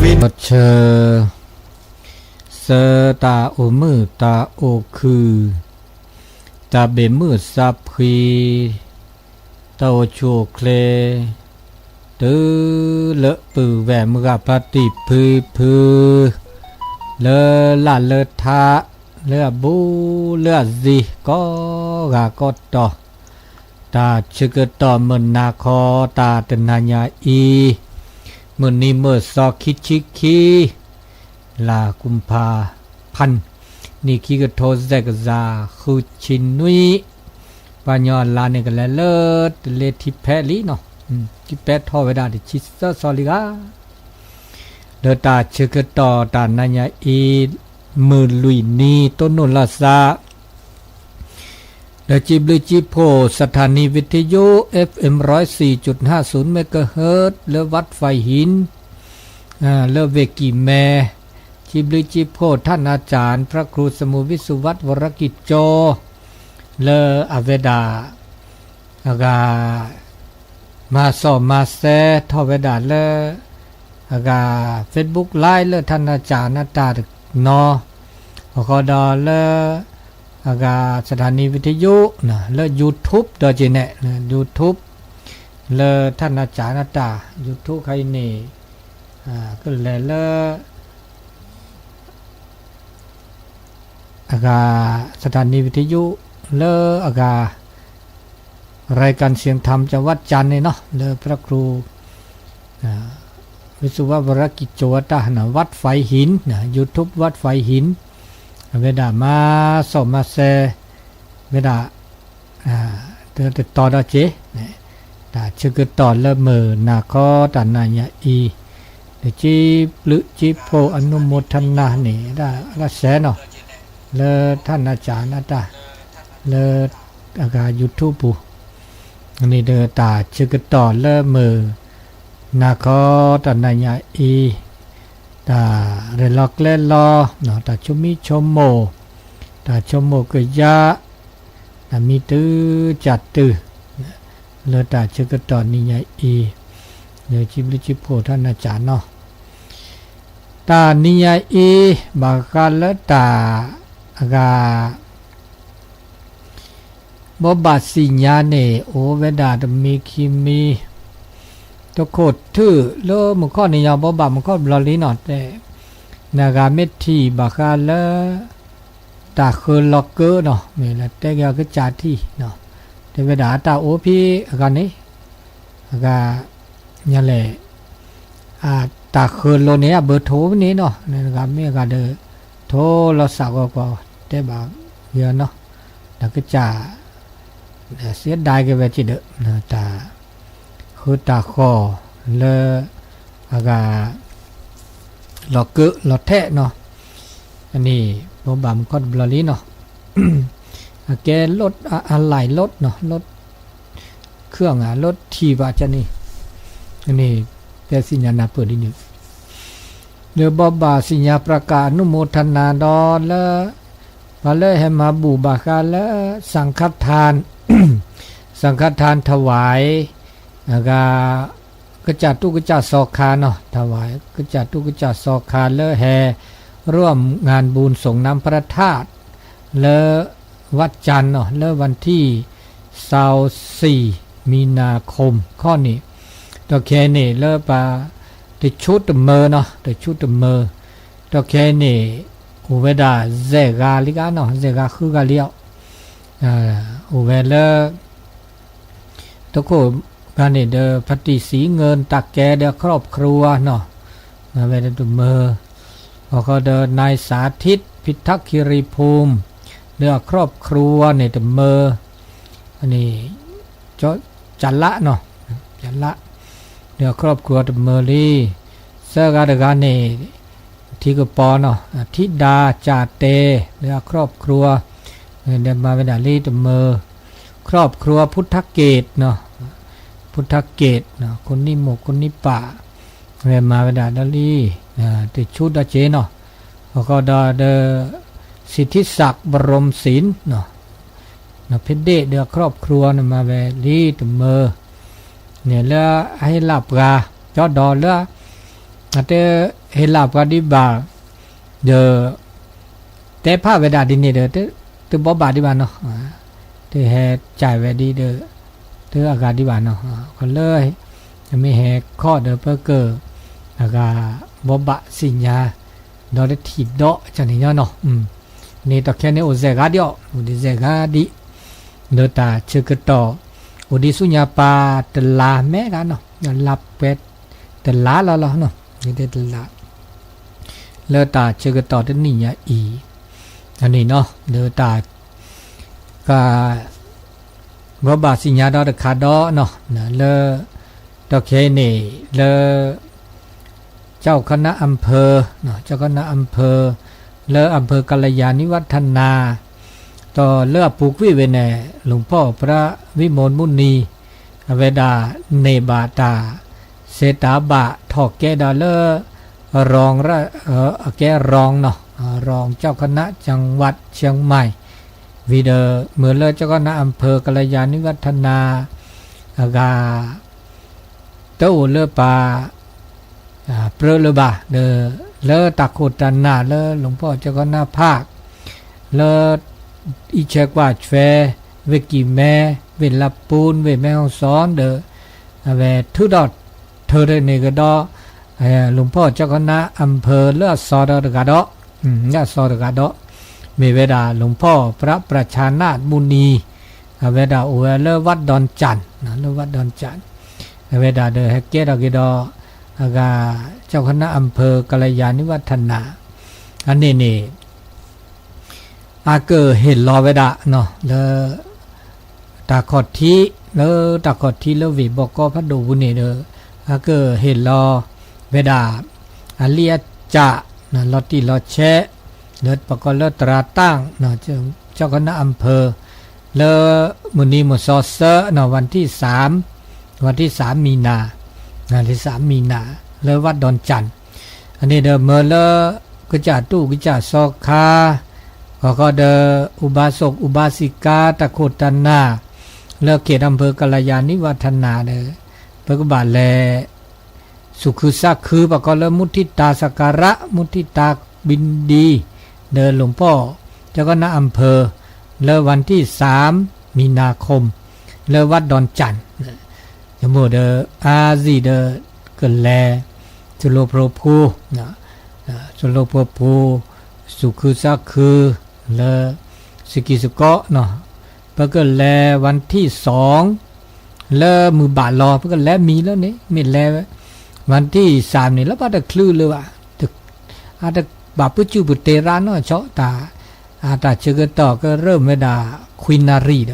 ဆၢ ဆၢတၢ်အိၣ်မုာ်တၢ်အိၣ်ခုၣ်, တၢ်ဘၣ်မုာ်စၢ်ဖှံ, တၢ်အိၣ်ဆူၣ်အိၣ်ချ့, တုၤလၢပုၢ်ဝဲၢ်မုၢ်ဂၤဖါတံၢ်ဖုဖု, လၢလၢ်လၢထး, လၢအဘူးလၢအစ့ၤ ကိးဂၤကိးတီၤ, တၢ်ဆၢကတီၢ်မုၢ်နၤခီတၢ်တနၤညါအံၤ, မုၢ်နံၤမုၢ်သီခံဆံခံ, လါကူၤဖးဖၣ်, နံၣ်ခံကထိစဲးကစၢ်ဃုဆံနွံ, ပှၤကညီအလါန့ၣ် ကလဲၤလၢတလ့ထံဖဲလံနီၤ, ထံဖဲထီၣ်ဝဲဒၣ်တဆံသၢသီလံဂၤ လၢတၢ်ဆၢကတီၢ်တၢ်နၤညါအံၤ, မုၢ်လွံၢ်နံၤ တိၢ်နီၣ်လီၤစၢ် ဒီးစံးဘျုးစံးဖှိၣ် สถานีวิทยุ เอฟเอ็ม ร้อยสี่จุดห้าศูนย์ เมกะเฮิรตซ์ လၢ วัดไฟหิน လၢဝ့ၢ်ကံၢ်မဲ, စံးဘျုးစံးဖှိၣ် ท่านอาจารย์ พระครูสมุทรวิสุวัฒน์ วรกิจโจ လၢအဝဲဒၣ် အဂၤ မၤစီၣ်မၤစဲထီၣ်ဝဲဒၣ်လၢ အဂၤ Facebook Live လၢ ท่านอาจารย์ အတၢ်နီၤ, အဃိဒီးလၢ အဂၤ สถานีวิทยุ လၢ YouTube ဒီးက့ၤန့ၣ် YouTube လၢ ท่านอาจารย์ အတၢ် YouTube ခါအံၤန့ၣ် ကလဲၤလၢ အဂၤ สถานีวิทยุ လၢအဂၤ รายการเสียงธรรมจังหวัดจันทร์ န့ၣ်နီၤ, လၢ พระครู วิศววรกิจโจ အတၢ် วัดไฟหิน YouTube วัดไฟหิน အဝဲဒၣ်မၤစီၣ်မၤစဲ ဝဲဒၣ် တတီၤဒီးက့ၤ တၢ်ဆၢကတီၢ်လၢမုၢ်နၤခီတၢ်နၤညါအံၤ, ဒီးစံးဘျုးစံးဖှိၣ် อนุโมทนา န့ၣ် ဒၣ်စဲနီၤ, လၢ ท่านอาจารย์ အတၢ် လၢအဂၤ YouTube ပူၤ န့ၣ်ဒီးတၢ်ဆၢကတီၢ်လၢမုၢ်နၤခီတၢ်နၤညါအံၤ, တၢ်ရဲၣ်လီၤကျဲၤလီၤ, တၢ်ဆိမိၣ်ဆိကမိၣ်, တၢ်ဆိကမိၣ်ကယၢ်, တၢ်မံတုၤကၢ်တုၤ လၢတၢ်ဆၢကတီၢ်နံၤညါအံၤ, လၢစံးဘျုးစံးဖှိၣ် ท่านอาจารย์ နီၤ, တၢ်နံၤညါအံၤ ဘၣ်ဃးလၢတၢ်အဂၤ ဘိးဘၣ်သ့ၣ်ညါန့ၣ် အိၣ်ဝဲဒၣ်တမံၤခံမံၤ, တခိၣ်ထုးလၢမုၢ်ခီၣ်န့ၣ် ယဘိးဘၣ်မုၢ်ခီၣ်တဘျီလံနီၤ, တဲ နဂၤမ့ၢ်ထံၣ်ဘၣ်ဃးလၢ တၢ်ဃၢၤလီၤကၢနီၤ, မ့ၢ်လၢတဲက့ၤအီၤကစၢ်ထံၣ်, တဲဝဲဒၣ်အတၢ်အိၣ်ဖဲအဂၤန့ၣ်, အဂၤ ညါလဲၣ်, အတၢ်ဃၢၤလိၤန့ၣ် အဘၢၣ်ထိၣ်န့ၣ်နီၤ, နဂၤမ့ၢ်အဂၤဒီး ထိၣ်လီၤစးဂီၤကီး တဲဘၣ်ဂ့ၤအီၤနီၤ, ဒီးကစၢ် စံးဒၣ်က့ၤဝဲက့ၤဒီး တၢ်ဃၢၤတၢ်ဃီၤလၢ အဂၤ လီၤကၢလီၤထဲးနီၤ, အန့ၣ် ဘိးဘၣ်မုၢ်ခီၣ်တဘျီလံနီၤ, အကဲ รถ อะไหล่รถနီၤ, รถเครื่อง รถถีบ န့ၣ်, အန့ၣ် တဲသ့ၣ်ညါနၢ်ပၢၢ်ဒ်န့ၣ် ဒီးဘိးဘၣ်သ့ၣ်ညါ ประกาศอนุโมทนา ဒီးလၢ ပှၤလၢဟဲမၤဘူၣ်ဘၣ်ဃးလၢ สังฆทาน สังฆทานถวาย အဂၤ ကစၢ်တူၢ်ကစၢ်စီၤခါနီၤ, ถวาย ကစၢ်တူၢ်ကစၢ်စီၤခါလၢဟဲ ร่วมงานบุญส่งน้ำพระธาตุ လၢ วัดจันทร์ နီၤ, လၢ วันที่ သၢဝ်းသီႇ မံနၤခိၣ် ခီန့ၣ်, ဒီးခဲအံၤန့ၣ် လၢပှၤတဆူၣ်တမၢနီၤ, တဆူၣ်တမၢ, ဒီးခဲအံၤန့ၣ် အိၣ်ဝဲဒၣ် ယဲၢ်ဂၤလံဂၤနီၤ, ယဲၢ်ဂၤဃုဂၤလံအီၤ, အိၣ်ဝဲလၢ တခိၣ်ဂၤန့ၣ်ဒီး ဖါတံၢ်စံးငၢၢ် တၢ်ကဲဒီး ครอบครัว နီၤ, မၤဝဲဒၣ်တမၢ, အဃိဒီး นายสาธิต พิทักษ์คีรีภูมิ ဒီး ครอบครัว န့ၣ်တမၢ, န့ၣ် ကၠလးနီၤ, ကၠလး, ဒီး ครอบครัว တမၢလံ, သၢဂၤတဂၤန့ၣ် ထံကပီၤနီၤ, ထံဒါကၠၣ်တဲ, ဒီး ครอบครัว ဒီးမၤဝဲဒၣ်လံတမၢ, ครอบครัว พุทธเกต နီၤ, พุทธเกต ခိၣ်နံၣ်မိၢ်ခိၣ်နံၣ်ပၢ်, ဝဲမၤဝဲဒၣ်ဒီးလံ, တဆူၣ်ဒီးက့ၤနီၤ, အဃိဒီးဒီး สิทธิศักดิ์บรมศิลป์ နီၤ, ဖဲဒ့ၣ်ဒီး ครอบครัว န့ၣ်မၤဝဲလံတမၢ, န့ၣ်လၢအဟ့ၣ်လၢပှၤ, ကၠီဒီးလၢ တဟ့ၣ်လၢ်ပှၤဒံးဘၣ်, ဒီး တဲဖးဝဲဒၣ်ဒ်န့ၣ်ဒီး တဘိးဘၣ်ဒံးဘၣ်နီၤ, တဟဲကဲဝဲဒ်ဒီး တအဂၤဒံးဘၣ်နီၤ, ခီလၢ မ့ၢ်ဟဲခီဒီးပက အဂၤ ဘိးဘၣ်သ့ၣ်ညါ ဒီးတထံၣ်ဒီးကန့ၣ်ညီနီၤ, န့ၣ်တၢ်ခဲန့ၣ်အိၣ်စဲးဂၤဒံးအီၤ, အိၣ်ဒံးစဲးဂၤဒံး, ဒီးတၢ်ဆၢကတီၢ် အိၣ်ဒံးဆူညါပၢ်တလါမဲဂၤနီၤ, လါပှဲၤတလါလီၤလီၤ, တလါ လၢတၢ်ဆၢကတီၢ်တနံၣ်ညါအံၤ, အန့ၣ်နီၤ ဒီးတၢ် က ဘိးဘၣ်သ့ၣ်ညါဒီးတခါဒီးနီၤ, လၢ တၢ်ခဲအံၤန့ၣ် လၢ เจ้าคณะอำเภอ เจ้าคณะอำเภอ လၢ อำเภอกัลยาณิวัฒนา ဒီးလၢအပူၤကွံာ်ဝဲန့ၣ် หลวงพ่อพระวิมลมุนี အဝဲဒၣ်န့ၢ်ဘၣ်တၢ် စဲးတၢ်ဘၣ်ထီၣ်ကဲဒီးလၢ รอง အကဲ รองနီၤ, รองเจ้าคณะจังหวัดเชียงใหม่ ဝံၤဒီး မ့ၢ်လၢ เจ้าคณะอำเภอกัลยาณิวัฒนา အဂၤ တအိၣ်လၢပၢ် ပြၢလၢၤဘၣ်ဒီး လၢတၢ်ခိၣ်တၢ်နၢ်လၢ หลวงพ่อเจ้าคณะภาค လၢ အံးဆဲးကွၢ်ဆွဲ ဝ့ၢ်ကံၢ်မဲ ဝ့ၢ်လါပူၣ် ဝ့ၢ်မဲၣ်ဟီၣ်စီဒီး အဝဲထုးထီၣ်ထၢထၢန့ၣ်ကဒီး หลวงพ่อเจ้าคณะอำเภอ လၢအစီၤဒီးတဂၤဒီး လၢအစီၤတဂၤဒီး မ့ၢ်ဝဲဒၣ် หลวงพ่อพระประชานาถมุนี အဝဲဒၣ်အိၣ်ဝဲလၢ วัดดอนจั่น လၢ วัดดอนจั่น အဝဲဒၣ်ဒီးဟဲကဲထီၣ်က့ၤဒီး အဂၤ เจ้าคณะอำเภอกัลยาณิวัฒนา အန့ၣ်န့ၣ် အကဟ့ၣ်လီၤဝဲဒၣ် လၢ တၢ်ခီၣ်ထံး လၢတၢ်ခီၣ်ထံးလၢဝ့ၢ်ဘီကီဖးဒိၣ်ပူၤန့ၣ်ဒီး အကဟ့ၣ်လီၤဝဲဒၣ် အလံာ်အစၢ် လီၤတံၢ်လီၤဆဲး လၢပကိးလၢ ตราตั้ง เจ้าคณะอำเภอ လၢမုၢ်နံၤမုၢ်သီသၢ วันที่สาม วันที่สาม มีนา วันที่สาม มีนา လၢ วัดดอนจั่น အန့ၣ်ဒီးမ့ၢ်လၢ ကစၢ်တူၣ်ကစၢ်စီခါ ဂီၤခီဒီး อุบาสก อุบาสิกา တၢ်ခိၣ်တၢ်နၢ် လၢ เขตอำเภอกัลยาณิวัฒนา ဒီး ပကဘၣ်လဲၤ သူၣ်ခုသးခု ပကိးလၢ มุทิตาสักการะ มุทิตายินดี ဒီး หลวงพ่อเจ้าคณะอำเภอ လၢ วันที่สาม มีนาคม လၢ วัดดอนจั่น ယမိၢ်ဒီး အါဇံၣ်ဒီး ကလဲၤ စလိၣ်ဖိဖူ စလိၣ်ဖိဖူ သူၣ်ခုသးခု လၢ စကံၢ်စကီး ပကလဲၤ วันที่สอง လၢမုၢ်ဘၣ်လီၤ ပကလဲၤမံၤလၢန့ၣ် မ့ၢ်လဲၤ วันที่สาม န့ၣ် လၢဘၣ်တချုးလၢၤဘၣ် အတဘၣ်ပစုၢ်ပတ့ရၣ်နီၢ်ဆီ တၢ် အတၢ်ဆၢကတီၢ်ကရၢၢ်မ့ၢ်ဒၣ် ခွံနၣ်ရံၣ်ဒီး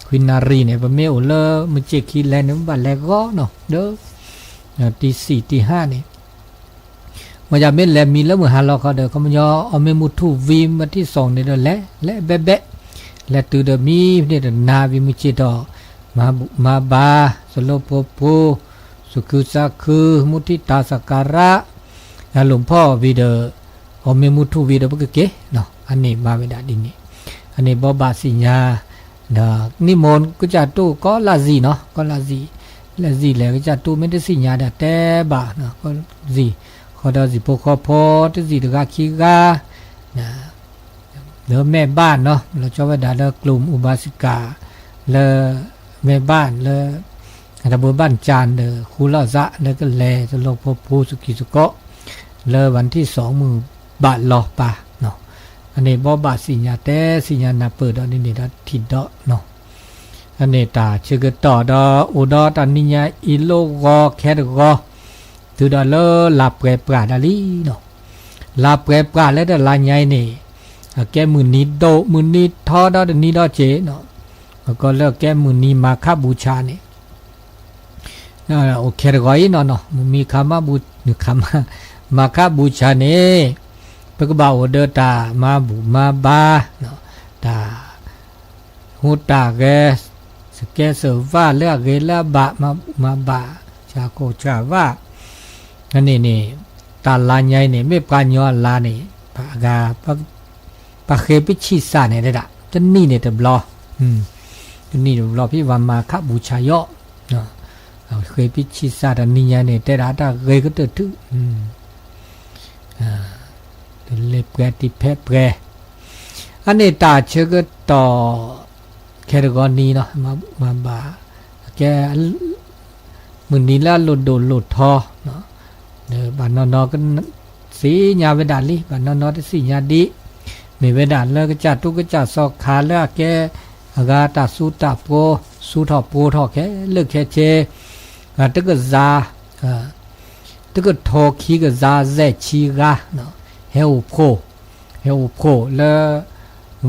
ခွံနၣ်ရံၣ်န့ၣ် ပမ့ၢ်အိၣ်လၢမုၢ်စ့ၢ်ခံလဲၤန့ၣ် ပဘၣ်လဲၤဂီၤနီၤ ဒီး တံၤသံၣ်တံၤဟါန့ၣ် မ့ၢ်ယမ့ၢ်လဲၤမံၤလၢမုၢ်ဟါလီၤခီဒီး ခီပညီ အီၣ်မ့ၢ်မူထူၣ်ဝံၤ วันที่สอง န့ၣ်ဒီးလဲၤ လဲၤဘဲဘဲ လဲၤတုၤဒီးမံၤဖဲန့ၣ်တနၤဝံၤမုၢ်ဆ့ၣ်ထီၣ် မၤဘူၣ်မၤဘါ စလိၣ်ဖိဖူ သူၣ်ခုသးခု มุทิตาสักการะ ယလူၤဖီၣ်ဝံၤဒီး အီၣ်မ့ၢ်မူထူၣ်ဝံၤဒီးပကက့ၤ အန့ၣ်မၤဝဲဒၣ်ဒ်န့ၣ် အန့ၣ်ဘိးဘၣ်သ့ၣ်ညါ ဒီး နိမ့ၢ်ကစၢ်တူၢ်ကီးလၢ်ဇံၣ်နီၤ ကီးလၢ်ဇံၣ် လၢ်ဇံၣ်လဲၣ် ကစၢ်တူၢ်မ့ၢ်တသ့ၣ်ညါဒီးတဲဘၣ် ကီးလၢ်ဇံၣ် ဃီဒီးစံၣ်ဖိဃီဖိ တစံၣ်တဂၤခံဂၤ လၢမဲၢ်ဘၣ်နီၤ လီၤဆီဝဲဒၣ်လၢ กลุ่มอุบาสิกา လၢ မဲၢ်ဘၣ်လၢ တၢ်ဘိးဘၣ်ကၠၢ်ဒီး ဃူလီၤသးလၢကလဲၤ စလိၣ်ဖိဖူသူၣ်ကံၢ်သကိး လၢ วันที่สอง မုၢ်ဘၣ်လီၤပၢ် အန့ၣ်ဘိးဘၣ်သ့ၣ်ညါတဲသ့ၣ်ညါနၢ်ပၢၢ်ဒီးဒ်န့ၣ်ဒီးထံၣ်ဒီးနီၤ အန့ၣ်တၢ်ဆၢကတီၢ်ဒီးအိၣ်ဒီးတနံၤညါအံၤလိၣ်ဂီၤခဲတဂီၤ တုၤဒီးလၢလါပှဲၤပှၢ်ဒၣ်လံနီၤ လါပှဲၤပှၢ်လၢတလါညါအံၤန့ၣ် အကဲမုၢ်နံၤဒိၣ် မုၢ်နံၤထီဒီးတနံၤဒီးစ့ၢ်နီၤ အကီးလၢကဲမုၢ်နံၤမၤခးဘူၣ်ဆၣ်န့ၣ် အိၣ်ခဲတဂီၤအံၤနီၤနီၤ မုၢ်မံၤခါမးဘူၣ် ခါမး မၤခးဘူၣ်ဆၣ်န့ၣ် ပကဘၣ်အိၣ်ဒီးတၢ်မၤဘူၣ်မၤဘါ တၢ် ဟူးတၢ်ဂဲၤ စကဲစၢးဝၣ်လၢအဂ့ၤလၢအဘၣ် မၤဘူၣ်မၤဘါ ဆၣ်ခိၣ်ဆၣ်ဝၣ် အန့ၣ်န့ၣ် တၢ်လါညါအံၤန့ၣ် မ့ၢ်ပှၤကညီအလါန့ၣ် ပှၤဂၤ ပှၤဃ့ပဆံၣ်စၢ်န့ၣ်ဒၣ် တနံၣ်န့ၣ်တဘျီ တနံၣ်တဘျီ ဖဲပှၤမၤခးဘူၣ်ဆၣ်ယီၤ ဃ့ဖံဆံးစၢ်တနံၤညါန့ၣ် တဲဒၣ်တၢ်ဂ့ၤကတၢၢ်ထု တလဲၤပှဲၤတံၤဖဲပှဲၤ, အန့ၣ်တၢ်ဆၢကတီၢ် ခဲတဂီၤနံၤနီၤ မၤဘၣ် ကဲ မုၢ်နံၤလၢအလိၣ်ဒိၣ်လိၣ်ထီ ဘၣ်နီၢ်နီၢ် သ့ၣ်ညါဝဲဒၣ်လံ ဘၣ်နီၢ်နီၢ်တသ့ၣ်ညါဒံး, မ့ၢ်ဝဲဒၣ်လၢကစၢ်တူၢ်ကစၢ်စီၤခါလၢအကဲ အဂၤတၢ်စူတၢ်ပှိၤ စူထီၣ်ပှိၤထီၣ်ခဲလၢာ်ခဲဆ့, တကစၢ် တကထိခံကစၢ်စဲၣ်ဆံဂၤ ဟဲအိၣ်ဖှိၣ် ဟဲအိၣ်ဖှိၣ်လၢ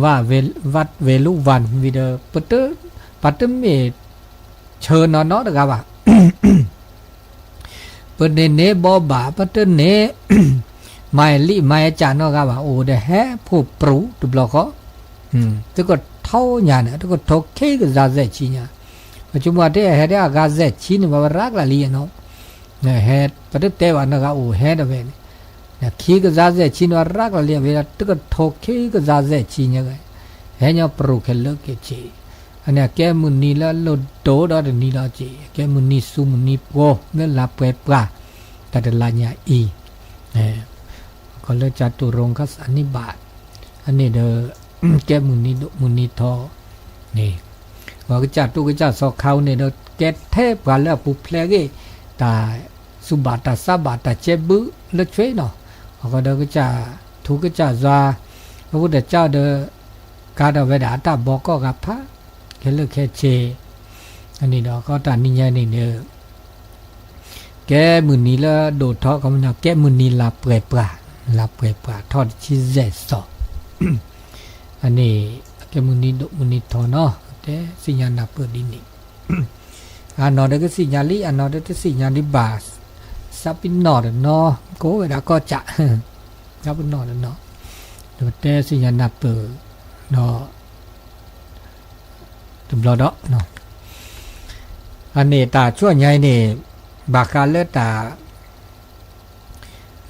ဝ့ၢ်လူၣ်ဝၢၼ်ၣ်ဝံၤဒီး ပတမ့ၢ်ဆၢနီၢ်နီၢ်တဂၤဘၣ် ပန့ၢ်န့ၢ်ဘီဘၣ် ပတန့ၢ် မၤလံမၤကၠးနီတဂၤဘၣ် အိၣ်ဒီးဟဲဖှိၣ်ပြူၤတဘျီဃီ, တကထိညါန့ၣ် တကထိခံကစၢ်စဲၣ်ဆံညါ, ပဆိကမိၣ်တဲဟဲဒၣ်အဂၤစဲၣ်ဆံန့ၣ် ပှၤရၤကျါလံနီၤ, ဟဲ ပတတဲဘၣ်နီတဂၤအိၣ်ဟဲဒီးဝဲန့ၣ်, ခံကစၢ်စဲၣ်ဆံန့ၣ် ပှၤရၤကျါလံအဝဲဒၣ် တကထိခံကစၢ်စဲၣ်ဆံညါ ဟဲညီပြူၤခဲလၢာ်ခဲဆ့, အန့ၣ်အကဲမုၢ်နံၤလၢအလိၣ်ဒိၣ်ဒီးတနံၤဒီးက့ၤ အကဲမုၢ်နံၤဆူမုၢ်နံၤပှိၤ လၢလါပှဲၤပှၢ် တၢ်တလါညါအံၤ, ကီၢ်လၢကၠၢ်တူၢ်ရိၣ်ခါစးန့ၣ်ဘၣ်, အန့ၣ်ဒီး ကဲမုၢ်နံၤဒိၣ်မုၢ်နံၤထီန့ၣ်, ပှၤကစၢ်တူၢ်ကစၢ်စီၤခါအံၤန့ၣ်ဒီး ကဲထဲပှၤလၢအပူၤဖျဲးဂ့ၢ် တၢ်စူၢ်ဘၣ်တၢ်ဆါဘၣ်တၢ်ကဲဘုလၢဆွ့နီၤ, အဃိဒီးကစၢ်ထူကစၢ်ယွၤ အဃိဒီးကၢ်ဒီး ကါဒီးဝဲဒၣ်အတၢ်ဘီကီၢ်ဂၤဖး ခဲလၢာ်ခဲဆ့, အန့ၣ်ဒီးကီၢ်တၢ်နံၤညါန့ၣ်ဒီး ကဲမုၢ်နံၤလၢဒိၣ်ထီ ကီမညီ ကဲမုၢ်နံၤလါပှဲၤပှၢ်, လါပှဲၤပှၢ်ထီၣ်တဆံယဲၢ်သီ, အန့ၣ် ကဲမုၢ်နံၤဒိၣ်မုၢ်နံၤထီနီၤ တဲသ့ၣ်ညါနၢ်ပၢၢ်ဒ်န့ၣ်, အနီၢ်ဒီးကသ့ၣ်ညါလံ အနီၢ်ဒီးတသ့ၣ်ညါဒံးဘၣ်, စးပ့ၤနီၣ်တနီၤ ကိးဝဲဒၣ်ကီၢ်ကၠၢ် စးပ့ၤနီၣ်တနီၤ, ဒီးတဲသ့ၣ်ညါနၢ်ပၢၢ်ဒီး တဘျီဒီး အန့ၣ်တၢ်ဆူညါအံၤန့ၣ် ဘၣ်ဃးလၢတၢ်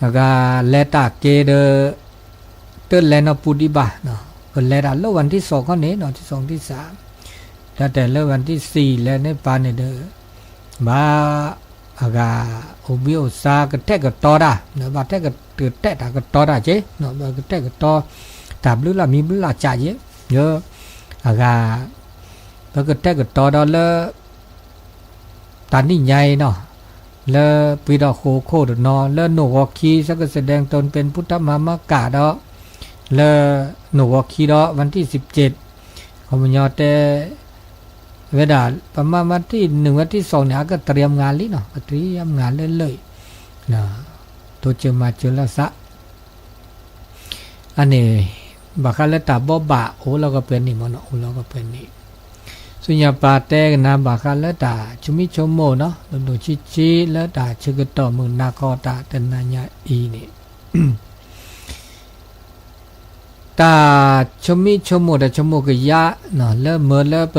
အဂၤလဲၤတၢ်က့ၤဒီး တလဲၤနီၢ်ပူၤဒံးဘၣ်, ကလဲၤတၢ်လၢဝၣ်ထံစီၤခီန့ၣ် နီၢ်ထံစီၤထံစး, တၢ်တဲလၢဝၣ်ထံစံၣ်လဲၤန့ၢ်ပၢ်န့ၣ်ဒီး ဘၣ် အဂၤ အိၣ်ဘှံးအိၣ်သါကထဲးကတီၤတၢ်, ဘၣ်ထဲးက ကထဲးတၢ်ကတီၤတၢ်က့ၤ, ဘၣ်ကထဲးကတီၤ တၢ်ဘျုးလၢမံၤဘျုးလၢကၠးက့ၤ, အဂၤ ပကထဲးကတီၤဒီးလၢ တၢ်နံၣ်ညါအံၤနီၤ, လၢပှ့ၤဒီးဃိာ်ခိၣ်တနီၤ လၢနိၣ်ဂီၤခံ စကစဒဲးတိၢ်ပ့ၤဖုထၢမၤမၤကၣ်ဒီး လၢနိၣ်ဂီၤခံဒီး ဝၣ်ထံစံးပက့း, ခီပညီတဲ ဝဲဒၣ် ပမၤမၤထံၣ်နုာ်ဝဲထံၣ်စီၤန့ၣ် အကတြံမၤလံနီၤ, ကတြံမၤလၢလၢအံၤ, တိစၢၤမၤစၢၤလၢသး အန့ၣ် ဘၣ်ဃးလၢတၢ်ဘီဘၣ်အိၣ်လီၤကပှဲၤန့ၣ်မ့ၢ်နီၤ, အိၣ်လီၤကပှဲၤန့ၣ်, ဆူညါပၢ်တဲကနၣ်ဘၣ်ဃးလၢတၢ်ဆိမိၣ်ဆိကမိၣ်နီၤ, ဒိၣ်ဒိၣ်ဆံးဆံးလၢတၢ်ဆၢကတီၢ်မုၢ်နၤခီတၢ်တနၤညါအံၤန့ၣ်, တၢ်ဆိမိၣ်ဆိကမိၣ်တၢ်ဆိကမိၣ်ကယါနီၤ, လၢမၢလၢပ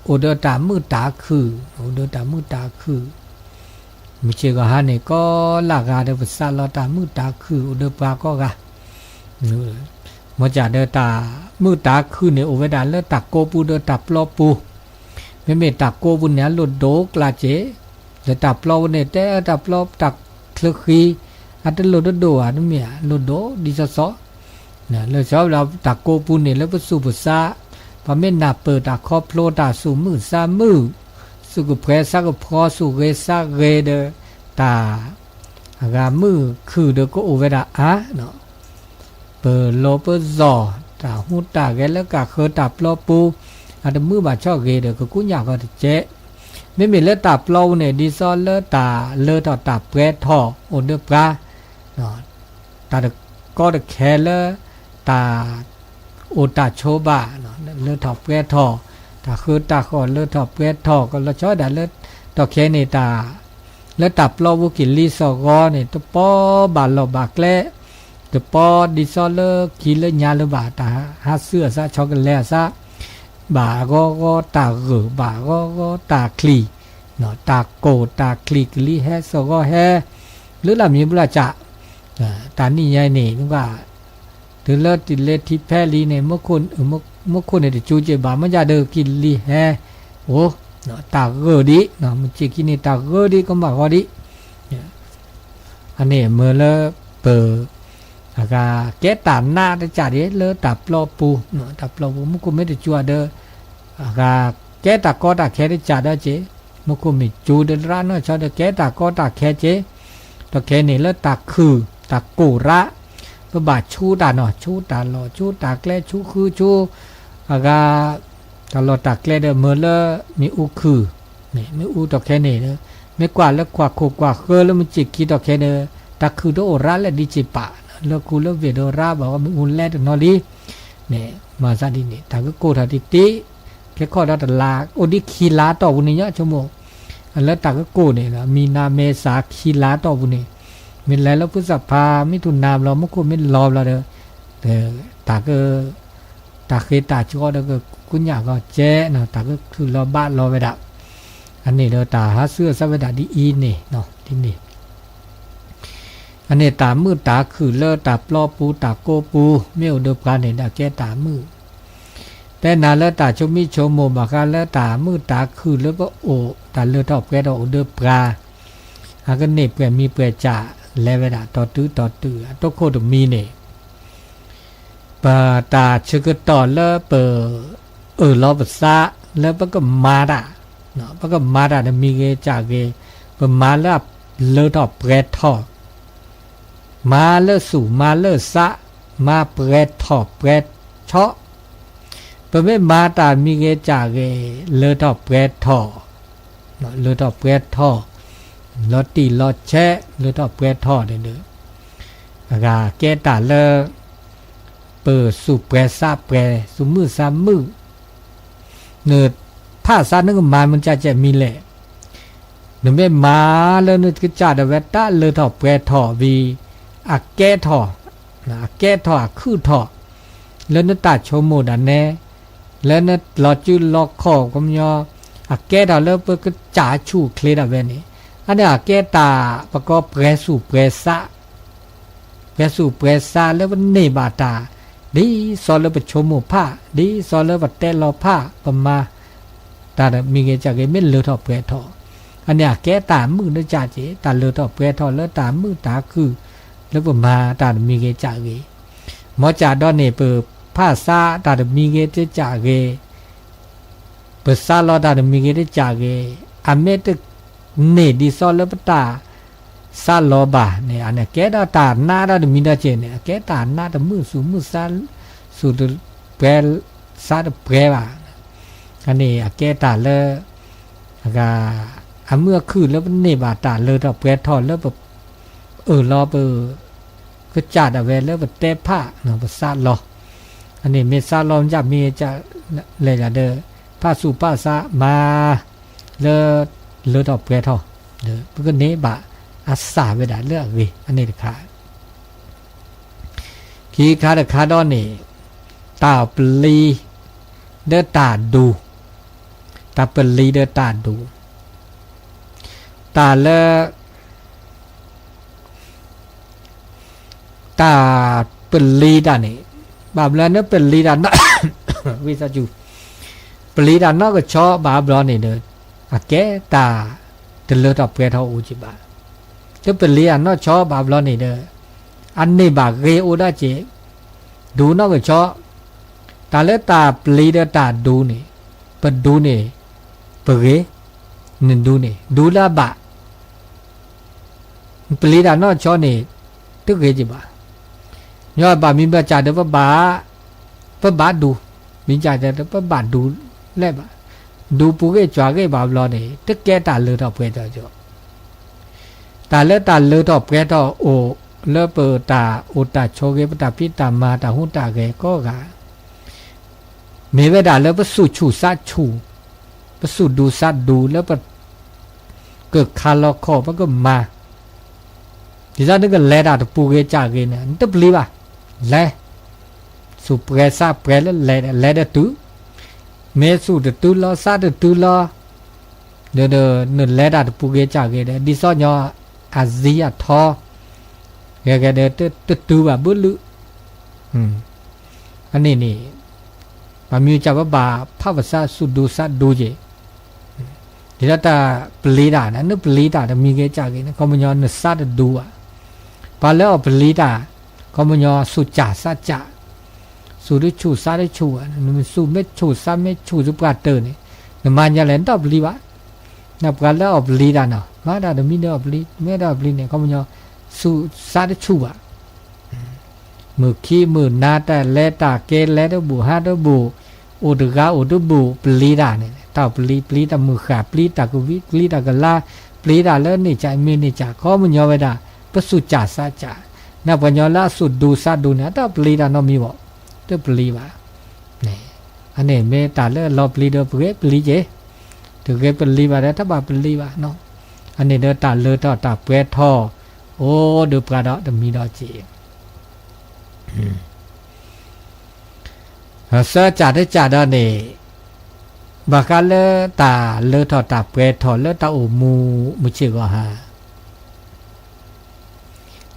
အိၣ်ဒီးတၢ်မုာ်တၢ်ခုၣ်, အိၣ်ဒီးတၢ်မုာ်တၢ်ခုၣ်, မုၢ်ဆ့ၣ်ဂီၤဟါန့ၣ် ကိးလၢဂၤဒီးပသးလီၤတၢ်မုာ်တၢ်ခုၣ်အိၣ်ဒီးပှၤကိးဂၤ, မ်ကၢ်ဒီးတၢ်မုာ်တၢ်ခုၣ်န့ၣ် အိၣ်ဝဲဒၣ်လၢတၢ်ကိးပူၤဒီးတၢ်ပျီပူၤ, မ့မ့ၢ်တၢ်ကိးပူၤန့ၣ် အလိၣ်ဒိၣ်ကျါစ့ၢ်, လၢတၢ်ပျီပူၤန့ၣ် တဲတၢ်ပျီတၢ်ချၢဃံ, အတလိၣ်တဒိၣ်ဘၣ် တမ့ၢ်ဧါ, လိၣ်ဒိၣ်ဒ်သိးသိး လၢဆီဝဲဒၣ်တၢ်ကိးပူၤန့ၣ် လၢပသူၣ်ပသး, ပမ့ၢ်နၢ်ပၢၢ်တၢ်ခီဖျိတၢ်သူၣ်မုာ်သးမုာ်, သူၣ်ကဖှဲသးကဖှီ သူၣ်ဂ့ၤသးဂ့ၤဒီး တၢ် အဂၤမုာ်ခုၣ်ဒီးကအိၣ်ဝဲဒၣ်အါ, ပလီၤပစီၤ တၢ်ဟူးတၢ်ဂဲၤလၢကၢ်ဃၢတၢ်ပျီပူၤ, အတမုာ်ဘၣ်ဆီၣ်ဂ့ၤဒီး ကကူညၣ်ဃီတကဲး, မ့မ့ၢ်လၢတၢ်ပျီပူၤန့ၣ် ဒ်သိးလၢတၢ်လၢထီၣ်တၢ်ပှဲၤထီၣ်အိၣ်ဒီးပှၤ တၢ်တကီတခဲလၢ တၢ်အိၣ်တၢ်ဆိးဘၣ် လၢထီၣ်ပှဲၤထီၣ်, တၢ်ဃၢတၢ်ဃီၣ်လၢထီၣ်ပှဲၤထီၣ် ကလီၤဆီဝဲဒၣ်လၢ ဒီးခဲအံၤန့ၣ် တၢ် လၢတၢ်ပျီပူၤက့ၤလံစီၤဂီၤန့ၣ် တပီဘၣ်လီၢ်ဘၣ်ကျဲ, တပီဒ်သိးလၢခံလၢညါလၢၤဘၣ် တၢ်ဟးစုအသး ဆီကလဲအသး ဘၣ်ဂီၤဂီၤတၢ်ဂၢၢ် ဘၣ်ဂီၤဂီၤတၢ်ချံၣ်, တၢ်ကိၢ်တၢ်ချံၣ်ကလံၤဟဲ စီၤဂီၤဟဲ ဘျုးလၢမံၤဘျုးလၢကၢ်, တၢ်နံၣ်ညါအံၤန့ၣ် မ့ၢ်ဘၣ် တုၤလၢတုၤလၢထံဖဲလံန့ၣ် မူခိၣ်န့ၣ်တကၠူက့ၤဘၣ် မ့ၢ်ဒၣ်ဒီးကလံၤဟဲ အိၣ် တၢ်ဂၢၢ်ဒံး, မုၢ်စ့ၢ်ခံန့ၣ် တၢ်ဂၢၢ်ဒံးကမၣ်ဂီၤဒံး, အန့ၣ်မ့ၢ်လၢပ အဂၤကဲတၢ်နးတကးဒံးလၢတၢ်ပျီပူၤ, တၢ်ပျီပူၤ မူခိၣ်မ့ၢ်တစူၤဒီး အဂၤကဲတၢ်ကီတၢ်ခဲတကးဒီးက့ၤ, မူခိၣ်မ့ၢ်စူၤဒီးရၣ်နီၢ်ဆီဒီးကဲတၢ်ကီတၢ်ခဲက့ၤ, ဒီးခဲန့ၣ်လၢတၢ်ခုၣ်တၢ်ကိၢ်ရၣ်, ပဘၣ်ဆူတၢ်နီၤ ဆူတၢ်လီၢ် ဆူတၢ်ကျဲ ဆူဃု ဆူ အဂၤ တၢ်လီၢ်တၢ်ကျဲဒီးမ့ၢ်လၢမ့ၣ်အူခုၣ်, မ့ၣ်အူဒီးခဲန့ၣ်, မ့ၢ်ကွၢ်လၢကွၢ်ခိၣ်ကွၢ်ဃၢလၢမုၢ်စ့ၢ်ခံဒီးခဲန့ၣ်, တၢ်ခုၣ်တအိၣ်ရၣ်လၢာ်ဒံးစ့ၢ်ပာ်, လၢခူလၢဝ့ၢ်ဒီးရၣ်ဘၣ်ဝဲ မ့ၣ်အူလဲတနီၤလံ, န့ၣ် မၤသးဒ်န့ၣ် တၢ်ကကိၢ်ထီၣ်တံၢ်တံၢ်, ကဲခီၣ်ဒီးတလါ အိၣ်ဒံးခံလါတီၢ်ပူၤန့ၣ်ညီ ဆိကမိၣ်, လၢတၢ်ကကိၢ်န့ၣ် မံၤနါမဲဆါ ခံလါတီၢ်ပူၤန့ၣ်, မ့ၢ်လဲၤလၢဖုသၣ်ဖါ မ့ၢ်ထူၣ်နၤဘျီ မူခိၣ်မ့ၢ်လီၤဘျီဒီး တၢ်က တၢ်ဃ့တၢ်ကီဒီးကကူညၣ်ကီကဲ, တၢ်ကခုၣ်လီၤဘၣ်လီၤဝဲဒၣ်, အန့ၣ်ဒီးတၢ်ဟးဆူအသးဝဲဒၣ်ဒ်အံၤန့ၣ်, ဒ်န့ၣ် အန့ၣ်တၢ်မုာ်တၢ်ခုၣ်လၢတၢ်ပျီပူၤတၢ်ကိးပူၤ မ့ၢ်အိၣ်ဒီးပှၤန့ၣ်ဒီးကဲတၢ်မုာ်, တဲနၤလၢတၢ်ဆိမိၣ်ဆိကမိၣ်ဘၣ်ဃးလၢတၢ်မုာ်တၢ်ခုၣ်လၢပအိၣ် တၢ်လၢထီၣ်ပှဲၤထီၣ်အိၣ်ဒီးပှၤ, အကန့ၢ်ပှဲၤမံၤပှဲၤစၢ်လဲၤဝဲဒၣ် တီၢ်တုၤတီၢ်တုၤ အတိခိၣ်တမံၤန့ၣ် ပတၢ်ဆၢကတီၢ်လၢပ အၢၣ်လီၤပသး လၢပကမၤတၢ်, ပကမၤတၢ်တမံၤဂ့ၤစၢ်ဂ့ၤ, ပမၤလၢအလၢထီၣ်ပှဲၤထီၣ်, မၤလၢသူၣ်မၤလၢသး, မၤပှဲၤထီၣ်ပှဲၤဆီ, ပမ့ၢ်မၤတၢ်တမံၤဂ့ၤစၢ်ဂ့ၤ လၢထီၣ်ပှဲၤထီၣ်, လၢထီၣ်ပှဲၤထီၣ်, လီၤတံၢ်လီၤဆဲး လၢထီၣ်ပှဲၤထီၣ်န့ၣ်ဒီး အဂၤကဲတၢ်လၢ ပသူၣ်ပှဲၤသးပှဲၤ သူၣ်မုာ်သးမုာ်, နဖးသးနကမၤမုၢ်ကၢ်ကဲမံၤလဲၣ်, နမ့ၢ်မၤလၢနကစၢ်ဒၣ်ဝဲတၢ်လၢထီၣ်ပှဲၤထီၣ်ဝံၤ အကဲထီၣ်, အကဲထီၣ်အခုၣ်ထီၣ်, လၢနတၢ်ဆိကမိၣ်ဒၣ်နဲ, လၢနလီၤစုလီၤခီၣ်ကညီ, အကဲထီၣ်လၢပကစၢ်ဆူၣ်ချ့ဒၣ်ဝဲန့ၣ်, အန့ၣ်အကဲတၢ်ပကီပှဲၤသူၣ်ပှဲၤသး ပှဲၤသူၣ်ပှဲၤသးလၢပန့ၢ်ဘၣ်တၢ်, ဒ်သိးလၢပဆိကမိၣ်ဖး, ဒ်သိးလၢပတဲလီၤဖး, ပမၤ တၢ်တမံၤဂ့ၤစၢ်ဂ့ၤ မ့ၢ်လၢထီၣ်ပှဲၤထီၣ်, အန့ၣ်အကဲတၢ်မုာ်တကးက့ၤ တၢ်လၢထီၣ်ပှဲၤထီၣ်လၢတၢ်မုာ်တၢ်ခုၣ် လၢပမၤတၢ်တမံၤဂ့ၤစၢ်ဂ့ၤ, မ်ကၢ်ဒီးန့ၣ် ပဖးသးတၢ်တမံၤဂ့ၤတကးဂ့ၤ ပသးလီတၢ်တမံၤဂ့ၤတကးဂ့ၤ, အမ့ၢ်တန့ၢ်ဒ်သိးလၢပတၢ်သးလီဘၣ်န့ၣ် အန့ၣ်ကဲဒီးတၢ်နးဒီးတမံၤဒီးက့ၤန့ၣ် အကဲတၢ်နးတမုာ်သူၣ်မုာ်သး သူၣ်တပှဲၤသးတပှဲၤဘၣ်, အန့ၣ်အကဲတၢ်လၢ အဂၤ အမုာ်အခုၣ်လၢပန့ၢ်ဘၣ်တၢ်လၢထီၣ်ပှဲၤထီၣ်လၢပ အၢၣ်လီၤပ ကစၢ်ဒၣ်ဝဲလၢပတဲဖး ပသးလီၤ, အန့ၣ်မ့ၢ်သးလီၤမ့ၢ်မ့ၢ်လဲၣ်ဒီး ဖးသူၣ်ဖးသးမၤ လၢ လၢထီၣ်ပှဲၤထီၣ် ပကန့ၢ်ဘၣ်အသၣ်ဝဲဒၣ်လၢအဂ့ၤ အန့ၣ်တခါ ခံခါတခါဒီးန့ၣ် တၢ်ပျံၤ ဒီးတၢ်ဒူ တၢ်ပလံၤဒီးတၢ်ဒူ တၢ်လၢ တၢ်ပလံၤတၢ်န့ၣ် ဘၣ်ဘျီနပလံၤတၢ် ဝံသးစူၤ ပလံၤတၢ်နီၢ်ကဆီဘၣ်ဘျီန့ၣ်ဒီး အကဲတၢ်တလၢထီၣ်ပှဲၤထီၣ်အိၣ်က့ၤဘၣ်. တပလံၤတၢ်နီၢ်ဆီဘၣ်ဘျီန့ၣ်ဒီး အန့ၢ်ဘၣ်ဂ့ၤအိၣ်ဒၣ်က့ၤ ဒူနီၢ်ကဆီ တၢ်လၢတၢ်ပျံၤဒီးတၢ်ဒူန့ၣ် ပဒူန့ၣ် ပဂ့ၤ နဒူန့ၣ် ဒူလၢအဘၣ် ပျံၤတၢ်နီၢ်ကဆီန့ၣ် တဂ့ၤက့ၤဘၣ်. ညီဘၣ်မံၤဘၣ်စၢ်ဒီးပဘၣ် ပဘၣ်ဒူ မံၤစၢ်ဒီးပဘၣ်ဒူလဲၣ်ဘၣ်. ဒူပူၤဂ့ၤကွၢ်ဂ့ၤဘၣ်ဘျီန့ၣ် တကဲတၢ်လၢထီၣ်ပှဲၤထီၣ်ကီး တၢ်လၢတၢ်လၢထီၣ်ပှဲၤထီၣ်အိၣ်လၢပတၢ်အိၣ်တၢ်ဆိးဂ့ၤ ပတၢ်ဖံးတၢ်မၤတၢ်ဟူးတၢ်ဂဲၤကိးဂၤ မ့ၢ်ဝဲဒၣ်လၢပသူၣ်ဆူၣ်သးဆူၣ် ပသူၣ်ဒူသးဒူလၢပ ကခးလီၤခီၣ်ပကမၤ ဒ်သိးနကလဲၤတၢ်တပူၤဂ့ၤစၢ်ဂ့ၤန့ၣ် နတပျံၤဘၣ် လဲၤ သူၣ်ပှဲၤသးပှဲၤလၢလဲၤ လဲၤဒီးတုၤ မ့ၢ်သူၣ်တတုၤလီၤ သးတတုၤလီၤ ဒီးနလဲၤတၢ်တပူၤဂ့ၤစၢ်ဂ့ၤဒီး ဒ်သိးညီအသံအထီ ဂဲၤဂဲၤဒီးတတုၤဘၣ်ဘၣ်လုာ် အန့ၣ်န့ၣ် ပမံၤစၢ်ပဘၣ်ဖးပသးသူၣ်ဒူသးဒူက့ၤ ဒီးတၢ်ပျံၤတၢ်န့ၣ် နပျံၤတၢ်တမံၤဂ့ၤကၢ်ဂ့ၤန့ၣ် ခီပညီနသးတဒူဘၣ်. ပှၤလၢအီၣ်ပျံၤတၢ် ခီပညီသူၣ်စၢ်သးစၢ်, သူၣ်တဆူၣ်သးတဆူၣ်ဘၣ်, နသူၣ်မ့ၢ်ဆူၣ်သးမ့ၢ်ဆူၣ်ဆူပှၤတၢၢ်န့ၣ် နမၤညါလဲၣ် နတၢ်ပျံၤဘၣ်. နပှၤလၢအီၣ်ပျံၤတၢ်နီၤ မၤတၢ်တမံၤဒီးအီၣ်ပျံၤ မ့ၢ်တၢ်အီၣ်ပျံၤန့ၣ် ခီပညီ သူၣ်သးတဆူၣ်ဘၣ်. မုၢ်ခံမုၢ်နၤ တၢ်လဲၤတၢ်က့ၤ လဲၤတဘူၣ်ဟးတဘူၣ်, အိၣ်တဂၤအိၣ်တဘူၣ် ပျံၤတၢ်န့ၣ် တၢ်ပျံၤ ပျံၤတၢ်မုၢ်ဃၢ် ပျံၤတၢ်ကဝံၤ ပျံၤတၢ်ကလါ, ပျံၤတၢ်လၢန့ၢ်စၢ်မ့ၢ်န့ၢ်စၢ် ခီပညီဝဲဒၣ် ပသူၣ်စၢ်သးစၢ်. နပှၤကညီလၢအသူၣ်ဒူသးဒူန့ၣ် အတၢ်ပျံၤတၢ်နီတမံၤဘၣ်, တပျံၤဘၣ်. အန့ၣ်မ့ၢ်တၢ်လၢအလီၤပျံၤဒီးပဂဲၤပျံၤက့ၤ, တဂဲၤပျံၤဘၣ်ဒီးတဘၣ်ပျံၤဘၣ်နီၤ. အန့ၣ်ဒီးတၢ်လၢထီၣ်တၢ်ပှဲၤထီၣ် အိၣ်ဒီးပှၤဒီးတမံၤဒီးက့ၤ စၢကၢ်တကၢ်ဒီးန့ၣ် ဘၣ်ဃးလၢတၢ်လၢထီၣ်တၢ်ပှဲၤထီၣ်လၢတၢ်အိၣ်မူမုၢ်ဆ့ၣ်ဂီၤဟါ,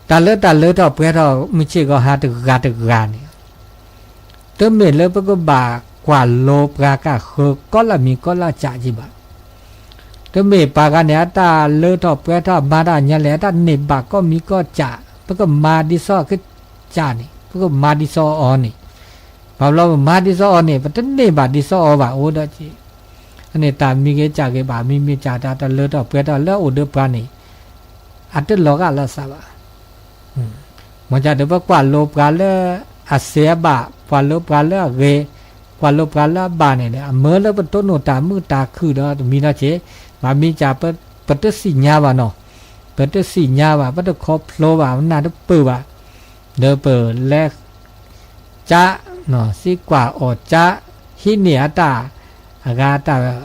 တၢ်လၢတၢ်လၢထီၣ်ပှဲၤထီၣ်မုၢ်ဆ့ၣ်ဂီၤဟါတဂၤတဂၤန့ၣ် တမ့ၢ်လၢပကဘၣ်ကွၢ်လိပှၤကၢ်ဃၢၤကီလၢ်မံၤကီလၢ်စၢ်က့ဘၣ်. တမ့ၢ်ပှၤဂၤန့ၣ် အတၢ်လၢထီၣ်ပှဲၤထီၣ်မၤတၢ်ညါလဲၣ် အတၢ်န့ၢ်ဘၣ်ကီမံၤကီစၢ်, ပကမၤဒ်သိးအကစၢ်န့ၣ် ပကမၤဒ်သိးအီၤန့ၣ်, ဘၣ်ဘျီပမၤဒ်သိးအီၤန့ၣ် ပတန့ၢ်ဘၣ်ဒ်သိးအီၤဘၣ်အိၣ်ဒီးက့ၤ. အန့ၣ်တၢ်မံၤဂ့ၤစၢ်ဂ့ၤဘၣ် မံၤမ့ၢ်စၢ်တၢ်တၢ်လၢထီၣ်ပှဲၤထီၣ်လၢအအိၣ်ဒီးပှၤန့ၣ် အတလီၤဂာ်လၢသးဘၣ်. မ်ကဒီးပကွၢ်လိပှၤလၢအစဲးအဘၣ်, ကွၢ်လိပှၤလၢအဂ့ၤ, ကွၢ်လိပှၤလၢအဘၣ်န့ၣ်ဒီး အမၢလၢပတိၢ်နီၣ်တၢ်မုာ်တၢ်ခုၣ်ဒီးတမံၤနီၤက့, ဘၣ်မံၤစၢ် ပတသ့ၣ်ညါဘၣ်နီၤ, ပတသ့ၣ်ညါဘၣ် ပတခီဖျိဘၣ် ပနၢ်တပၢၢ်ဘၣ်, ဒီးပလဲၤ ကး, သံကွၢ်အီၤကး, ဟံးန့ၢ်အတၢ်, အဂၤတၢ်,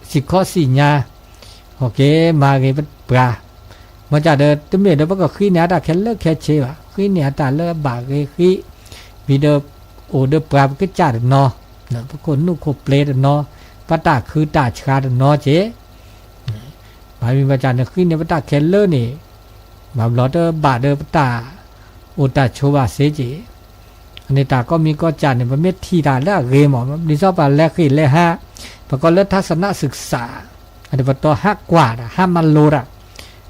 စံးခီၣ်စံးညါ, ဟီၣ်က့ၤမၤဂ့ၤပှၤ, မ်ကဒီးတမ့ၢ်ဒီးပကဃံန့ၢ်အတၢ်ခဲလၢာ်ခဲဆ့ဘၣ်, ဃံန့ၢ်အတၢ်လၢအဘၣ်ဂ့ၤဃံ, ဝံၤဒီးအိၣ်ဒီးပှၤပကစၢ်တနီၤ, ပခိၣ်နူာ်ခိၣ်ပျ့ၤတနီၤ, ပတၢ်ခုတၢ်ဆှါတနီၤက့ ဘၣ်မံၤဘၣ်စၢ်နဃံန့ၢ်ပတၢ်ခဲလၢာ်န့ၣ်, ဘၣ်ဘျီတဘၣ်ဒီးပတၢ်အိၣ်တၢ်ဆိးဘၣ်စ့က့, အန့ၣ်တၢ်ကီမံၤကီစၢ်န့ၣ် ပမ့ၢ်ထံၣ်တၢ်လၢအဂ့ၤမး, ဒ်သိးပှၤလဲၤဃံာ်လဲၤဟး, ပကိးလၢ ทัศนศึกษา, အဒိပတီၢ်ဟးကွၢ်တၢ် ဟးမၤလိတၢ်,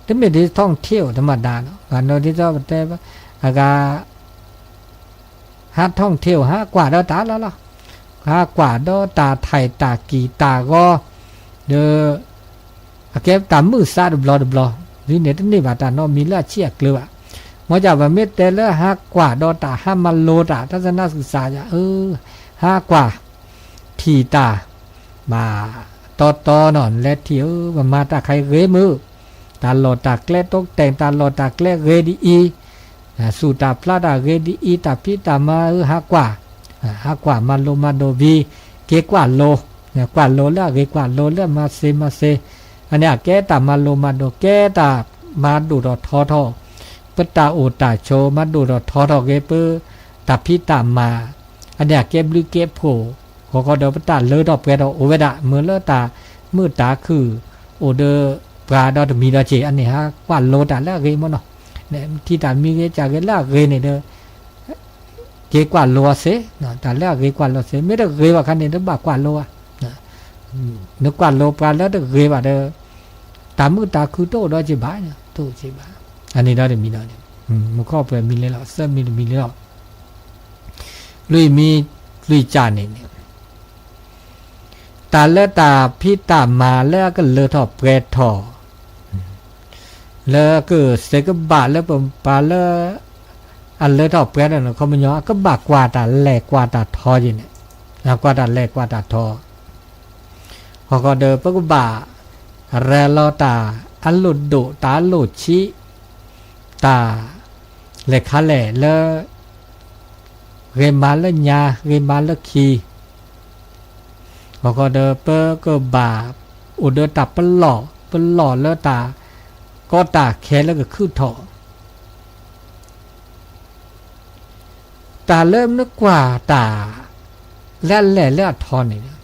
တမ့ၢ်ဒ် ท่องเที่ยว ธรรมดา နီၤ, ဘၣ်နီၤဒ်သိးပတဲ, အဂၤ ဟး ท่องเที่ยว ဟးကွၢ်ဒီးတၢ်လီၤလီၤ, ဟးကွၢ်ဒီးတၢ် ไทย တၢ်ကံၢ်တၢ်ဂီၤ, ဒီး အကဲတၢ်မုာ်သးတဘျီတဘျီ, ဒ်န့ၣ်တန့ၢ်ဘၣ်တၢ်နီတမံၤလၢအဆံးအကျၢၤဘၣ်. မ်ကဒီးပမ့ၢ်တဲလၢဟးကွၢ်ဒီးတၢ် ဟးမၤလိတၢ် ทัศนศึกษา ယၤ, အၢ, ဟးကွၢ် ထံၣ်တၢ်, ဘၣ်တီတီနီၤ နလဲၤထံၣ်ဧၢ ပမၤတၢ်ခါအံၤဂ့ၤမုာ်, တၢ်လီၢ်တၢ်ကျဲ ตกแต่ง တၢ်လီၢ်တၢ်ကျဲဂ့ၤဒ်အံၤ, သူၣ်တၢ်ဖျါတၢ်ဂ့ၤဒ်အံၤ တၢ်ဖံးတၢ်မၤဧၢ ဟးကွၢ်, ဟးကွၢ်မၤလိမၤဒိးဝံၤ, က့ၤကွၢ်လိ, ကွၢ်လိလၢအဂ့ၤ ကွၢ်လိလၢအမၤစ့မၤစ့, အန့ၣ်အကဲတၢ်မၤလိမၤဒိး ကဲတၢ်မၤဒိၣ်ထီၣ်ထီထီၣ်, ပတၢ်အိၣ်တၢ်ဆိး မၤဒိၣ်ထီၣ်ထီထီၣ်ဂ့ၤ ပတၢ်ဖံးတၢ်မၤ, အန့ၣ်အကဲဘျုးကဲဖှိၣ်, ဃီဃီဒီးပတၢ်လၢထီၣ်ပှဲၤထီၣ်အိၣ်ဝဲဒၣ် မ့ၢ်လၢတၢ်မုာ်တၢ်ခုၣ်အိၣ်ဒီးပှၤဒီးတမံၤဒီးက့ၤ အန့ၣ်ဟးကွၢ်လိတၢ်လၢအဂ့ၤမ့ၢ်နီၤ, ထံၣ်တၢ်မံၤဂ့ၤစၢ်ဂ့ၤလၢအဂ့ၤန့ၣ်ဒီး က့ၤကွၢ်လိအီၤစ့, တၢ်လၢအဂ့ၤကွၢ်လိစ့, မ့ၢ်တဂ့ၤဘၣ်ခါန့ၣ် တဘၣ်ကွၢ်လိဘၣ်, နကွၢ်လိပှၤလၢတဂ့ၤဘၣ်ဒီး တၢ်မုာ်တၢ်ခုၣ်တအိၣ်ဒီးက့ၤဘၣ်, တအိၣ်က့ၤဘၣ်, အန့ၣ်ဒီးတမံၤဒီး, မူခီၣ်ပှဲၤမံၤလံလီၤ သၢမံၤတမံၤလံလီၤ, လွံၢ်မံၤလွံၢ်ကၢ်န့ၣ်န့ၣ် တၢ်လၢတၢ်ဖံးတၢ်မၤလၢအကလၢထီၣ်ပှဲၤထီၣ်, လၢကစဲးကဘၣ်လၢပပှၤလၢ အလၢထီၣ်ပှဲၤထီၣ်န့ၣ် ခီပညီ အကဘၣ်ကွၢ်တၢ်လဲၢ်ကွၢ်တၢ်ထီယဲန့ၣ်, ကွၢ်တၢ်လဲၢ်ကွၢ်တၢ်ထီ, ဃီဃီဒီးပကဘၣ် ရဲၣ်လီၤတၢ်အလိၣ်ဒိၣ်တၢ်အလိၣ်ဆံး, တၢ် လဲၤခါလဲၣ်လၢ ဂ့ၤမးလၢညါ ဂ့ၤမးလၢခံ, ဃီဃီဒီးပကဘၣ်အိၣ်ဒီးတၢ်ပလီၢ် ပလီၢ်လၢတၢ်ကီတၢ်ခဲလၢကခုၣ်ထီၣ် တၢ်လၢမနုၤကွၢ်တၢ် လၢအလဲၢ်လၢအထီန့ၣ်,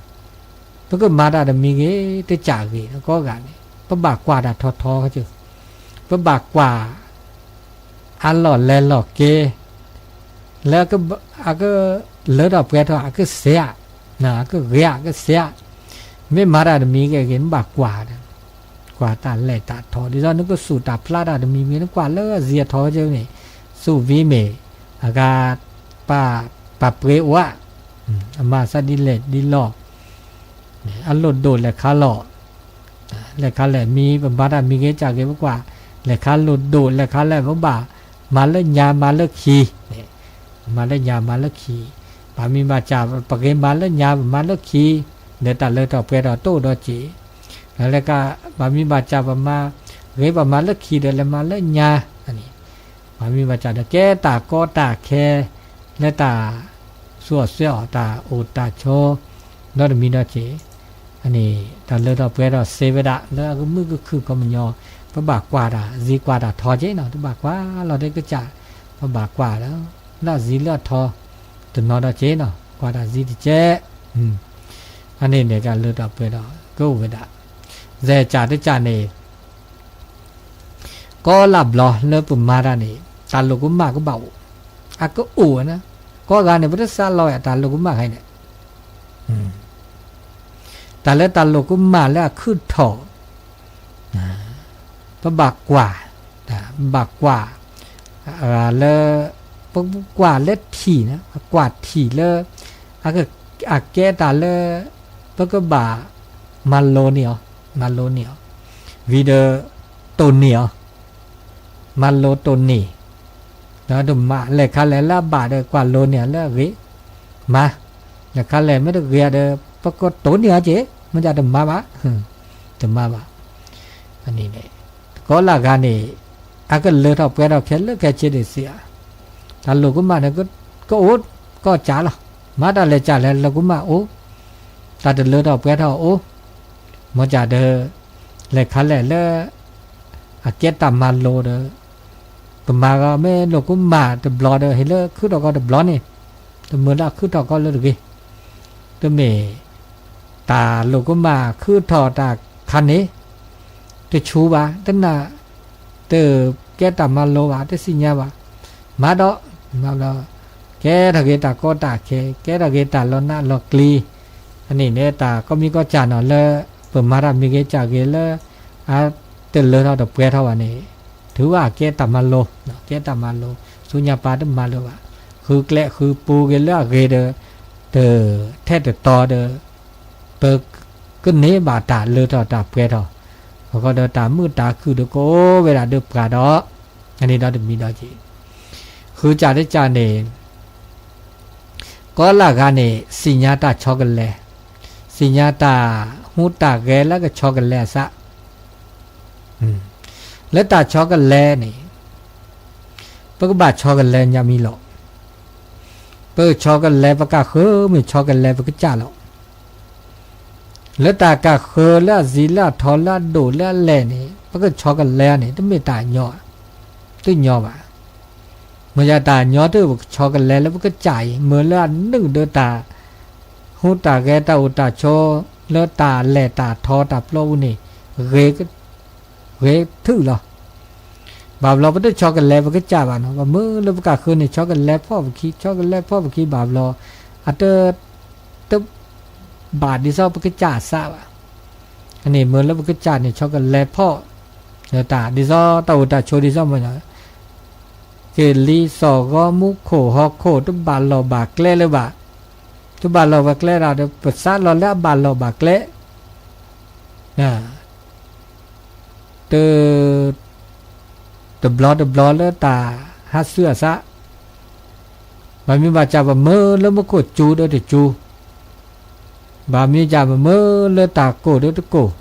ပကမၤတၢ်တမံၤဂ့ၤ တကၢ်ဂ့ၤ ကိးဂၤန့ၣ် ပဘၣ်ကွၢ်တၢ်ထီထီ, ပဘၣ်ကွၢ် အလီၢ်လဲၤလီၢ်က့ၤ လၢအက လၢထီၣ်ပှဲၤထီၣ် အကစဲး, အကဂ့ၤ အကစဲး, မ့ၢ်မၤတၢ်တမံၤဂ့ၤဂ့ၤ နဘၣ်ကွၢ်, ကွၢ်တၢ်လဲၤတၢ်ထီ, ဒ်သိးနကစူၣ်တၢ်ဖျါတၢ်တမံၤမံၤ နကွၢ်လၢအစံးအထီကဲန့ၣ်, စူၣ်ဝံၤမ့ၢ်, အဂၤ, ပ, ပှၤပှ့ၤအိၣ်ဧါ, အမၤသးဒ်လဲၣ်ဒ်လဲၣ်, အလိၣ်ဒိၣ်လဲၤခါလီၤ, လဲၤခါလဲၣ်မံၤ ပမၤတၢ်မံၤဂ့ၤကၢ်ဂ့ၤ ပကွၢ်, လဲၤခါလိၣ်ဒိၣ်လဲၤခါလဲၣ် ပဘၣ်မၤလၢညါမၤလၢခံ, မၤလၢညါမၤလၢခံ, ဘၣ်မံၤဘၣ်စၢ် ပဂ့ၤမၤလၢညါ ပမၤလၢခံ, ဒီးတၢ်လၢထီၣ်ပှဲၤထီၣ်တအိၣ်ဒီးစ့ၢ်, ဒီးလၢက, ဘၣ်မံၤဘၣ်စၢ်ပမၤ, ဂ့ၤပမၤလၢခံဒီးလဲၤမၤလၢညါ, ဘၣ်မံၤဘၣ်စၢ်ဒီးကဲတၢ်ကီတၢ်ခဲ, လၢတၢ်, သူအီၣ်စဲအီၣ်တၢ်အိၣ်တၢ်ဆိး, ဒီတမံၤဒီးစ့ၢ်, န့ၣ်, တၢ်လၢထီၣ်ပှဲၤထီၣ်စ့ဝဲဒၣ် လၢအကမုာ်ကခုၣ်ကီၢ်ပညီ, ပဘၣ်ကွၢ်တၢ်စံးကွၢ်တၢ်ထီက့နီၤ တဘၣ်ကွၢ်လီၤတကစၢ်, ပဘၣ်ကွၢ်လၢ, လၢအစံးလၢအထီ, တနီၤဒီးစ့ၢ်နီၤ ကွၢ်တၢ်စံးတကဲး, အန့ၣ်န့ၣ်တၢ်လၢထီၣ်ပှဲၤထီၣ် ကအိၣ်ဝဲဒၣ်, စဲးကၢ်တကၢ်န့ၣ် ကီလၢ်ဘျီလၢပမၤတၢ်န့ၣ် တၢ်လိာ်ကမၣ်ကဘၣ်အိၣ်, အကအိၣ်ဝဲ, ကိးဂၤန့ၣ် ပတစးလီၤဝဲတၢ်လိာ်ကမၣ်ခဲအံၤန့ၣ်, တၢ်လၢတၢ်လိာ်ကမၣ်လၢအခုၣ်ထီၣ်, ပဘၣ်ကွၢ်, ဘၣ်ကွၢ်, လၢ, ပကွၢ်လၢထံၣ်န့ၣ် ပကွၢ်ထံၣ်လၢ, အကဲတၢ်လၢ, ပကဘၣ်, မၤလိန့ၢ်အီၤ, မၤလိန့ၢ်အီၤ, ဝံၤဒီး, တိၢ်န့ၢ်အီၤ မၤလိတိၢ်န့ၢ်, ဒီးတမၤလဲၤခါလဲၤလၢအဘၣ်ဒီး ကွၢ်လိန့ၢ်အီၤလၢအဂ့ၤ, မၤ, လဲၤခါလဲၤမ့ၢ်တဂ့ၤဒီး ပကတိၢ်န့ၢ်အီၤက့ၤ မ့ၢ်ဒၣ်တမၤဘၣ်, တမၤဘၣ်, န့ၣ်, တကီလၢ်ဂၤန့ၣ်, အကလၢထီၣ်ပှဲၤထီၣ်ခဲလၢာ်ခဲဆ့ဒံးစ့ၢ်ဧါ, တၢ်လိာ်ကမၣ်န့ၣ်, ကအိၣ်, ကီၢ်ကၢ်လီၤ, မၤတၢ်လဲၤကၢ်လဲၤလိာ်ကမၣ်အိၣ်, တၢ်တလၢထီၣ်ပှဲၤထီၣ်အိၣ်, မ့ၢ်ဒၣ်ဒီး, လဲၤခါလဲၤလၢ အကဲတၢ်မၤလိဒီး, ပမၤဂီၤမ့ၢ်လိာ်ကမၣ်တဘျီဒီး ဟ့ၣ်လၢခုၣ်ထီၣ်ကီၢ်တဘျီန့ၣ်, တမ့ၢ်လၢအခုၣ်ထီၣ်ကီၢ်လၢတဂ့ၤ, တမ့ၢ်, တၢ်လိာ်ကမၣ်ခုၣ်ထီၣ်တၢ်ခါန့ၣ်, တဆူဘၣ် တနၢ်, တကဲတၢ်မၤလိဘၣ် တသ့ၣ်ညါဘၣ်, မၤဒီး, မၤဒီး, ကဲထီၣ်က့ၤတၢ်ကီတၢ်ခဲ ကဲထီၣ်က့ၤတၢ်လီၤနးလီၤကျံၤ, အန့ၣ်န့ၣ် တၢ်ကီမံၤကီၢ်စၢ်နီၤလၢ, ပမၤတၢ်မံၤဂ့ၤကၢ်ဂ့ၤလၢ, အတလၢထီၣ်တပှဲၤထီၣ်ဘၣ်န့ၣ်, ထုးဘၣ်ကဲတၢ်မၤလိ, ကဲတၢ်မၤလိ, ဆူညါပၢ်တမၤလိဘၣ်, ဃုကျဲဃုပူၤက့ၤလၢအဂ့ၤဒီး, တ, ထဲတတီၤဒီး, ပ, ကန့ၢ်ဘၣ်တၢ်လၢထီၣ်တၢ်ပှဲၤထီၣ်, အဃိဒီးတၢ်မုာ်တၢ်ခုၣ်ဒီးကအိၣ်ဝဲဒၣ်ဒီးပှၤဒီး, အန့ၣ်ဒီးတမံၤဒီးက့ၤ, ဃုကၢ်တကၢ်န့ၣ် ကီလၢ်ဂၤန့ၣ် သ့ၣ်ညါတၢ်ဆီကလဲၤ, သ့ၣ်ညါတၢ်ဟူးတၢ်ဂဲၤလၢကဆီကလဲၤအသး, လၢတၢ်ဆီကလဲၤန့ၣ်, ပကဘၣ်ဆီကလဲၤညါမံၤလီၤ, ပကဆီကလဲၤပကၢ်ဃၢၤ မ့ၢ်ဆီကလဲၤပကစၢ်လီၤ. လၢတၢ်ကၢ်ဃၢၤလၢအစံးလၢအထီလၢအဒိၣ်လၢအလဲၢ်န့ၣ် ပကဆီကလဲၤန့ၣ် တမ့ၢ်တၢ်ညီ, တညီဘၣ်. မ့ၢ်ယတၢ်ညီတပကဆီကလဲၤလၢပကစၢ်အံၤ မ့ၢ်လၢအနုာ်ဒီးတၢ်ဟူးတၢ်ဂဲၤတၢ်အိၣ်တၢ်ဆိး လၢတၢ်လဲၢ်တၢ်ထီတၢ်ပျီပူၤန့ၣ် ဂ့ၤ, ဂ့ၤထုးလီၤ. ဘၣ်ဘျီပတဆီကလဲၤပကစၢ်ဘၣ်နီၤ, ပမ့ၢ်လၢပကၢ်ဃၢၤန့ၣ် ဆီကလဲၤဖီၣ်ပခံ, ဆီကလဲၤဖီၣ်ပခံဘၣ်ဘျီ အတ, တဘၣ်ဒ်သိးပကစၢ်အသးဘၣ်. န့ၣ်မ့ၢ်လၢပကစၢ်န့ၣ် ဆီကလဲၤဖီၣ်, ဒီးတၢ်ဒ်သိးတၢ်အိၣ်တၢ်ဆိးဒ်သိးမ့ၢ် ကလံၤသီၣ်ဂီၤမူခိၣ်ဟီၣ်ခိၣ် တဘၣ်လီၢ်ဘၣ်ကျဲလၢၤဘၣ်, တဘၣ်လီၢ်ဘၣ်ကျဲဒၣ်ဒီး ပသးလီၤလၢအဘၣ်လီၢ်ဘၣ်ကျဲ, တ, တဘျီတဘျီလၢတၢ်ဟးဆူအသး, ဘၣ်မ့ၢ်ဘၣ်စၢ်ပမ့ၢ်လၢမူခိၣ်စူၤဒီးတစူၤ ဘၣ်မ့ၢ်စၢ်ပမ့ၢ်လၢတၢ်ကိၢ်ဒီးတကိၢ်,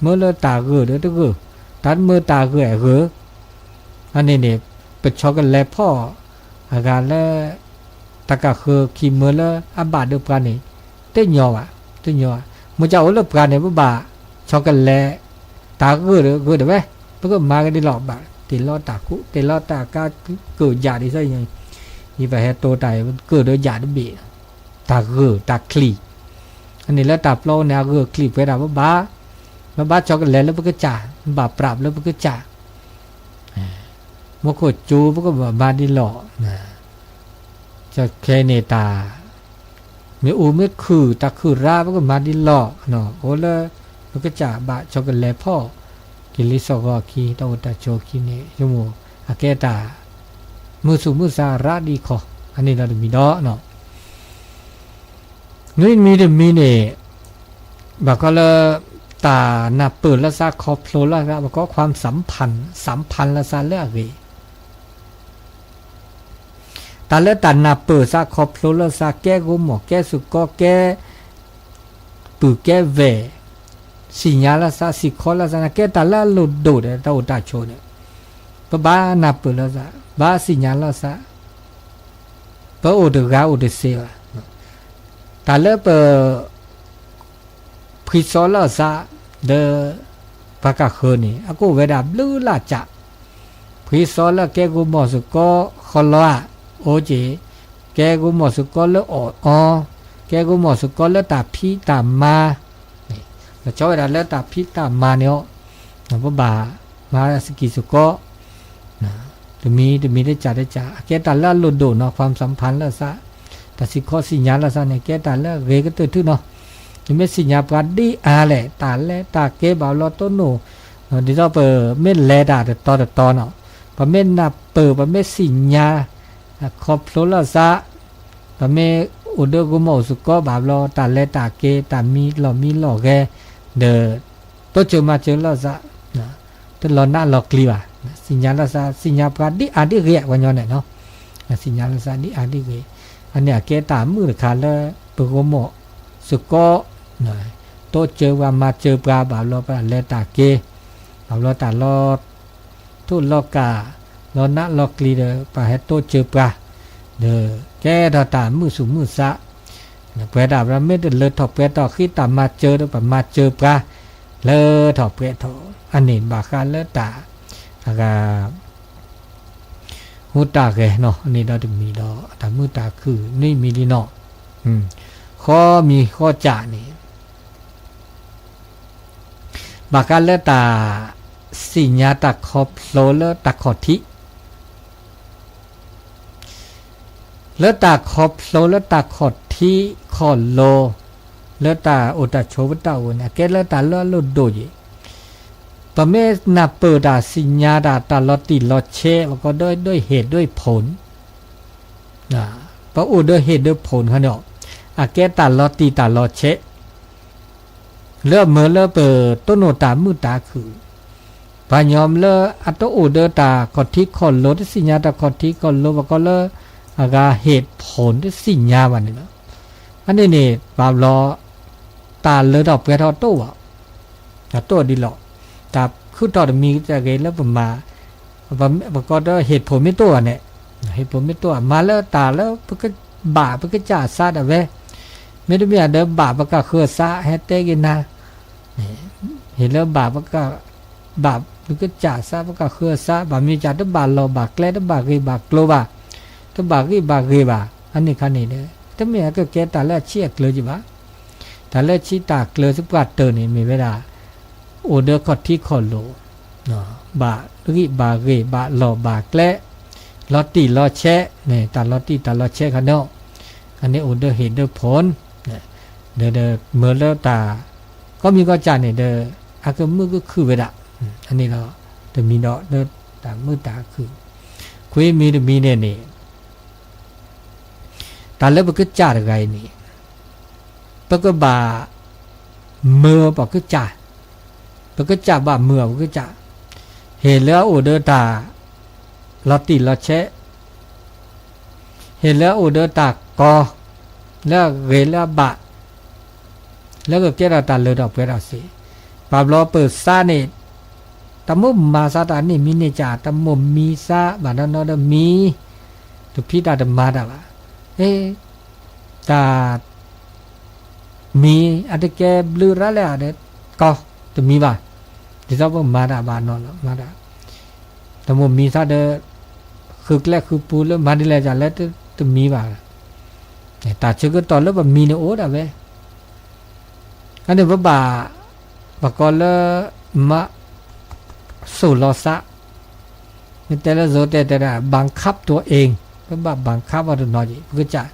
မ့ၢ်လၢတၢ်ဂၢၢ်ဒီးတဂၢၢ်, တၢ်တမ့ၢ်တၢ်ဂၢၢ်အဂၢၢ်, အန့ၣ်န့ၣ် ပဆီကလဲၤဖီၣ်အဂၤလၢ တၢ်ကၢ်ဃၢၤခံမ့ၢ်လၢအဘၣ်ဒီးပှၤန့ၣ် တညီဘၣ်, တညီဘၣ်. မ့ၢ်စၢ်အိၣ်လၢပှၤန့ၣ် ပဘၣ်ဆီကလဲၤ တၢ်ဂၢၢ်ဒီးဂၢၢ်ဒၣ်ဝဲ, ပကမၤကဒ်လီၤဘၣ်, တ့ၢ်လီၤတၢ်ကူ, တ့ၢ်လီၤတၢ်ကါကၢၣ်ယၣ်ဒ်သိး ယပဟဲတိတၢ်အံၤ ကၢၣ်ဒီးယၣ်တဘ့ၣ်, တၢ်ဂၢၢ်တၢ်ချံၣ်, အန့ၣ်လၢတၢ်ပျီန့ၣ် အဂၢၢ်ချံၣ်ပှဲၤဒၣ်ပဘၣ်, ပဘၣ်ဆီကလဲၤလၢပကစၢ်, ဘၣ်ပြးလၢပကစၢ်, မူခိၣ်စူၤပကဘၣ်မၤဒ်လီၤ, ခဲအံၤန့ၣ်တၢ် မ့ၢ်အူမ့ၢ်ခုၣ် တၢ်ခုၣ်ရၣ် ပကမၤဒ်လဲၣ်, အိၣ်လၢ ပကစၢ်ဘၣ်ဆီကလဲၤဖီၣ် ကလံၤစိးဂီၤအခံ တၢ်အိၣ်တၢ်ဆိးအခံန့ၣ် ယမိၢ်အကဲတၢ် မုာ်သူၣ်မုာ်သးရၣ်ဒ်ခီ, အန့ၣ်ဒီးတမံၤဒီး နွံမံၤတမံၤန့ၣ် ဘၣ်ဃးလၢ တၢ်နၢ်ပၢၢ်လၢသး ခီဖျိလၢသး ပကိး ความสัมพันธ์ สัมพันธ์ လၢသးလၢအဂ့ၤ တၢ်လၢတၢ်နၢ်ပၢၢ်သး ခီဖျိလၢသး ကဲဂိမိၢ်ကဲစူးကီ ကဲပုၢ်ကဲဝဲၢ် သ့ၣ်ညါလၢသး စံးခီလၢသးန့ၣ် ကဲတၢ်လၢအလိၣ်ဒိၣ်ဒီး တၢ်အိၣ်တၢ်ဆိးန့ၣ် ပဘၣ်နၢ်ပၢၢ်လၢသး ဘၣ်သ့ၣ်ညါလၢသး ပအိၣ်တဂၤအိၣ်တသ့ဘၣ်. တၢ်လၢပ ဖှံသီလၢသး ဒီး ပှၤကဃၢၤန့ၣ် အကအိၣ်ဝဲဒၣ်ဘျုးလၢ်ကၠး, ဖှံသီလၢကဲဂိမိၢ်စူးကီဃီလီၤဧါ, အိၣ်က့ၤ, ကဲဂိမိၢ်စူးကီလၢအီၣ်အီ, ကဲဂိမိၢ်စူးကီလၢတၢ်ဖံးတၢ်မၤ လီၤဆီဝဲဒၣ်လၢတၢ်ဖံးတၢ်မၤန့ၣ်အီၤ, ပဘၣ်မၤစကံၢ်စကီ တမံၤတမံၤတကၠးတကၠး အကဲတၢ်လၢအလိၣ်ဒိၣ်နီၤ ความสัมพันธ์ လၢသး, တၢ်စံးခီသ့ၣ်ညါလၢသးန့ၣ် ကဲတၢ်လၢအဂ့ၤကတၢၢ်ထူၣ်နီၤ, နမ့ၢ်သ့ၣ်ညါပှၤဒ်အါလဲၣ် တၢ်လဲၤတၢ်က့ၤဘၣ်လီၤတိၢ်နီၣ်, ဒ်သိးပမ့ၢ်လဲၤတၢ်တတီၤတတီၤနီၤ, ပမ့ၢ်နၢ်ပၢၢ် ပမ့ၢ်သ့ၣ်ညါ ခီဖျိလၢသး ပမ့ၢ်အိၣ်ဒီးဂိမိၢ်အိၣ်စူးကီဘၣ်ဘျီ တၢ်လဲၤတၢ်က့ၤ တၢ်မံလီၢ်မံလီၢ်ဂဲၤ ဒီး တိစၢၤမၤစၢၤလၢသး, တလီၤနးလီၤကျံၤဘၣ်, သ့ၣ်ညါလၢသး သ့ၣ်ညါပှၤဒ်အါဒ်ဂ့ၤ ပှၤညီန့ၣ်နီၤ, သ့ၣ်ညါလၢသးဒ်အါဒ်ဂ့ၤ, အန့ၣ်အကဲတၢ်မုာ်တခါလၢ ပဂိမိၢ်စူးကီ တိစၢၤပှၤမၤစၢၤပှၤဘၣ်ဘျီ ပလဲၤတၢ်က့ၤ ဘၣ်ဘျီတၢ်လီၤ ထိၣ်လီၤကၢ် လီၤနးလီၤကျံၤဒီး ပှၤဟဲတိစၢၤပှၤ, ဒီးကဲထီၣ်တၢ်မုာ်သူၣ်မုာ်သး, ပှဲၤဒၣ်ပှၤမ့ၢ်တလၢထီၣ်ပှဲၤထီၣ်ဃံတၢ်မၤစၢၤဒီး ပမၤစၢၤပှၤ လၢထီၣ်ပှဲၤထီၣ်, အန့ၣ်ဘၣ်ဃးလၢတၢ် အဂၤ ဟူးတၢ်ဂဲၤနီၤ အန့ၣ်ဒီးတမံၤဒီး တၢ်မုာ်တၢ်ခုၣ်နွံမံၤလံနီၤ, ဃီမံၤဃီကၠးန့ၣ် ဘၣ်ဃးလၢတၢ် သ့ၣ်ညါတၢ်ခီဖျိလၢတၢ်ခီၣ်ထံး, လၢတၢ်ခီဖျိလၢတၢ်ခီၣ်ထံးခီၣ်လိၤ လၢတၢ်အိၣ်တၢ်ဆိးပတၢ်အိၣ်န့ၣ် အကဲလၢတၢ်လၢအလိၣ်ဒိၣ်ယဲၢ်, ပမ့ၢ်နၢ်ပၢၢ်တၢ်သ့ၣ်ညါတၢ် တၢ်လီၤတံၢ်လီၤဆဲး ပကိးဒိၣ်ဒိၣ်ဟ့ၣ်ဒိၣ်ဖိၣ် ပအိၣ်ဒီးဟ့ၣ်ဒီးဖိၣ်ခီန့ၣ် အကဲတၢ်လီၤတံၢ်တၢ်လီၤဆဲး လၢအမၢလၢပတိၢ်နီၣ်တၢ်မုာ်တၢ်ခုၣ်, ပှၤညီလၢအတအိၣ်ဒီးတၢ်ခီၣ်ထံးခီၣ်လိၤ တသ့ၣ်ညါတၢ်ခီၣ်ထံးခီၣ်လိၤ ပကိးလၢ အဂၤဟ့ၣ်ဖိၣ်တသ့ၣ်ညါဘၣ်န့ၣ်လီၤ. အန့ၣ်န့ၣ် ဘၣ်ဘျီ တၢ်လၢထီၣ်ပှဲၤထီၣ်တအိၣ်ဘၣ် တၢ်တိၢ်ဒ်လီၤ. တၢ်ခုထီၣ်တမံၤတဂ့ၤလၢပမၤ, ပကိးဒီးဟ့ၣ်ဖိၣ်မ့ၢ်တအိၣ်ဘၣ်န့ၣ်, ဟ့ၣ်ဖိၣ်မ့ၢ်တအိၣ်ဘၣ် မၤလၢတၢ်လၢပကဘၣ်ပကစၢ်သးဒၣ်ဝဲ, မ့တမ့ၢ်ဒီးဘၣ်ပကဃၢၤသး ဟဲတဲက့ၤနၤ, ဟ့ၣ်လၢဘၣ်ပက ဘၣ်ပကစၢ်သး ပကဃၢၤသး ဘၣ်မ့ၢ်စၢ်တဘၣ်လီၢ်ဘၣ်ကျဲ တဘၣ်ဂ့ၢ်ဘၣ်ကျိၤဘၣ်, တဘၣ်ဂံၢ်ဘၣ်ဂ့ၤဘၣ် အန့ၣ်ခါန့ၣ်ဒီး တမ့ၢ်အကကဲတၢ်လၢအဆံးအကျၢၤက့ၤဘၣ်. တၢ်လၢဆံးတၢ်ကျၢၤသပှၢ်တၢၢ်န့ၣ် မ့ၢ်ဝဲဒၣ် အိၣ်ဒီးခီၣ်ထံးခီၣ်လိၤ, ဘၣ်ဂံၢ်ဘၣ်ဂ့ၤ ဘၣ်လီၢ်ဘၣ်ကျဲ, လီၤတံၢ်လီၤဆဲး, တၢ်လီၤတံၢ်တၢ်လီၤဆဲးခါန့ၣ်, အန့ၣ်အိၣ်ဒီးဟ့ၣ်ဒီးဖိၣ်, ဒီးမၢလၢတၢ် ကီမံၤကီစၢ်န့ၣ်ဒီး အကမုာ်ကခုၣ်ဝဲဒၣ်, အန့ၣ်ဒီး တမံၤဒီးလၢတၢ်မုာ်တၢ်ခုၣ်, ခွံမံၤတမံၤန့ၣ်န့ၣ် တၢ်လၢပကစၢ်တဂၤအံၤန့ၣ် ပကဘၣ်မၢပကစၢ်, ပကစၢ်ဘၣ်မၢပကစၢ်, ဟ့ၣ်လၢအအိၣ်ဒီးတၢ် လီၤတံၢ်လီၤဆဲး ဟ့ၣ်လၢအအိၣ်ဒီးတၢ်ကီ လၢအဂ့ၤလၢအဘၣ် လၢကကဲထီၣ်တၢ်လၢထီၣ်ပှဲၤထီၣ်စ့ၢ်, ဘၣ်ဘျီပသးန့ၣ် တၢ်မိၣ်မၤသးတၢ်န့ၣ်မံၤန့ၢ်ကၢ် တၢ်မိၣ်မံသးဘၣ်နီၢ်နီၢ်ဒီးမံၤ တဖံးတၢ်တမၤတၢ်ဘၣ်, အ့ တၢ် မံၤအတကဲဘျုးရၤလဲၣ်ဒီး ကီ တမံၤဘၣ်, ဒ်သိးပမၤတၢ်ဘၣ်နီၢ်နီၢ်မၤတၢ်, တမိၣ်မံၤသးဒီး ဃုကျဲဃုပူၤလၢမၤဒ်လဲၣ်ဒ်လဲၣ်လၢတမံၤဘၣ်, တၢ်ဆၢကတီၢ်လၢပမံၤန့ၣ်အိၣ်ဒၣ်ဝဲ, အန့ၣ်ပဘၣ် ပကိးလၢ မၤစိာ်လီၤသး, မ့ၢ်တဲလၢ စိၤတဲတဲဒၣ် บังคับตัวเอง, ပဘၣ် บังคับ အီၤတနီၤက့ၤ ပကစၢ်,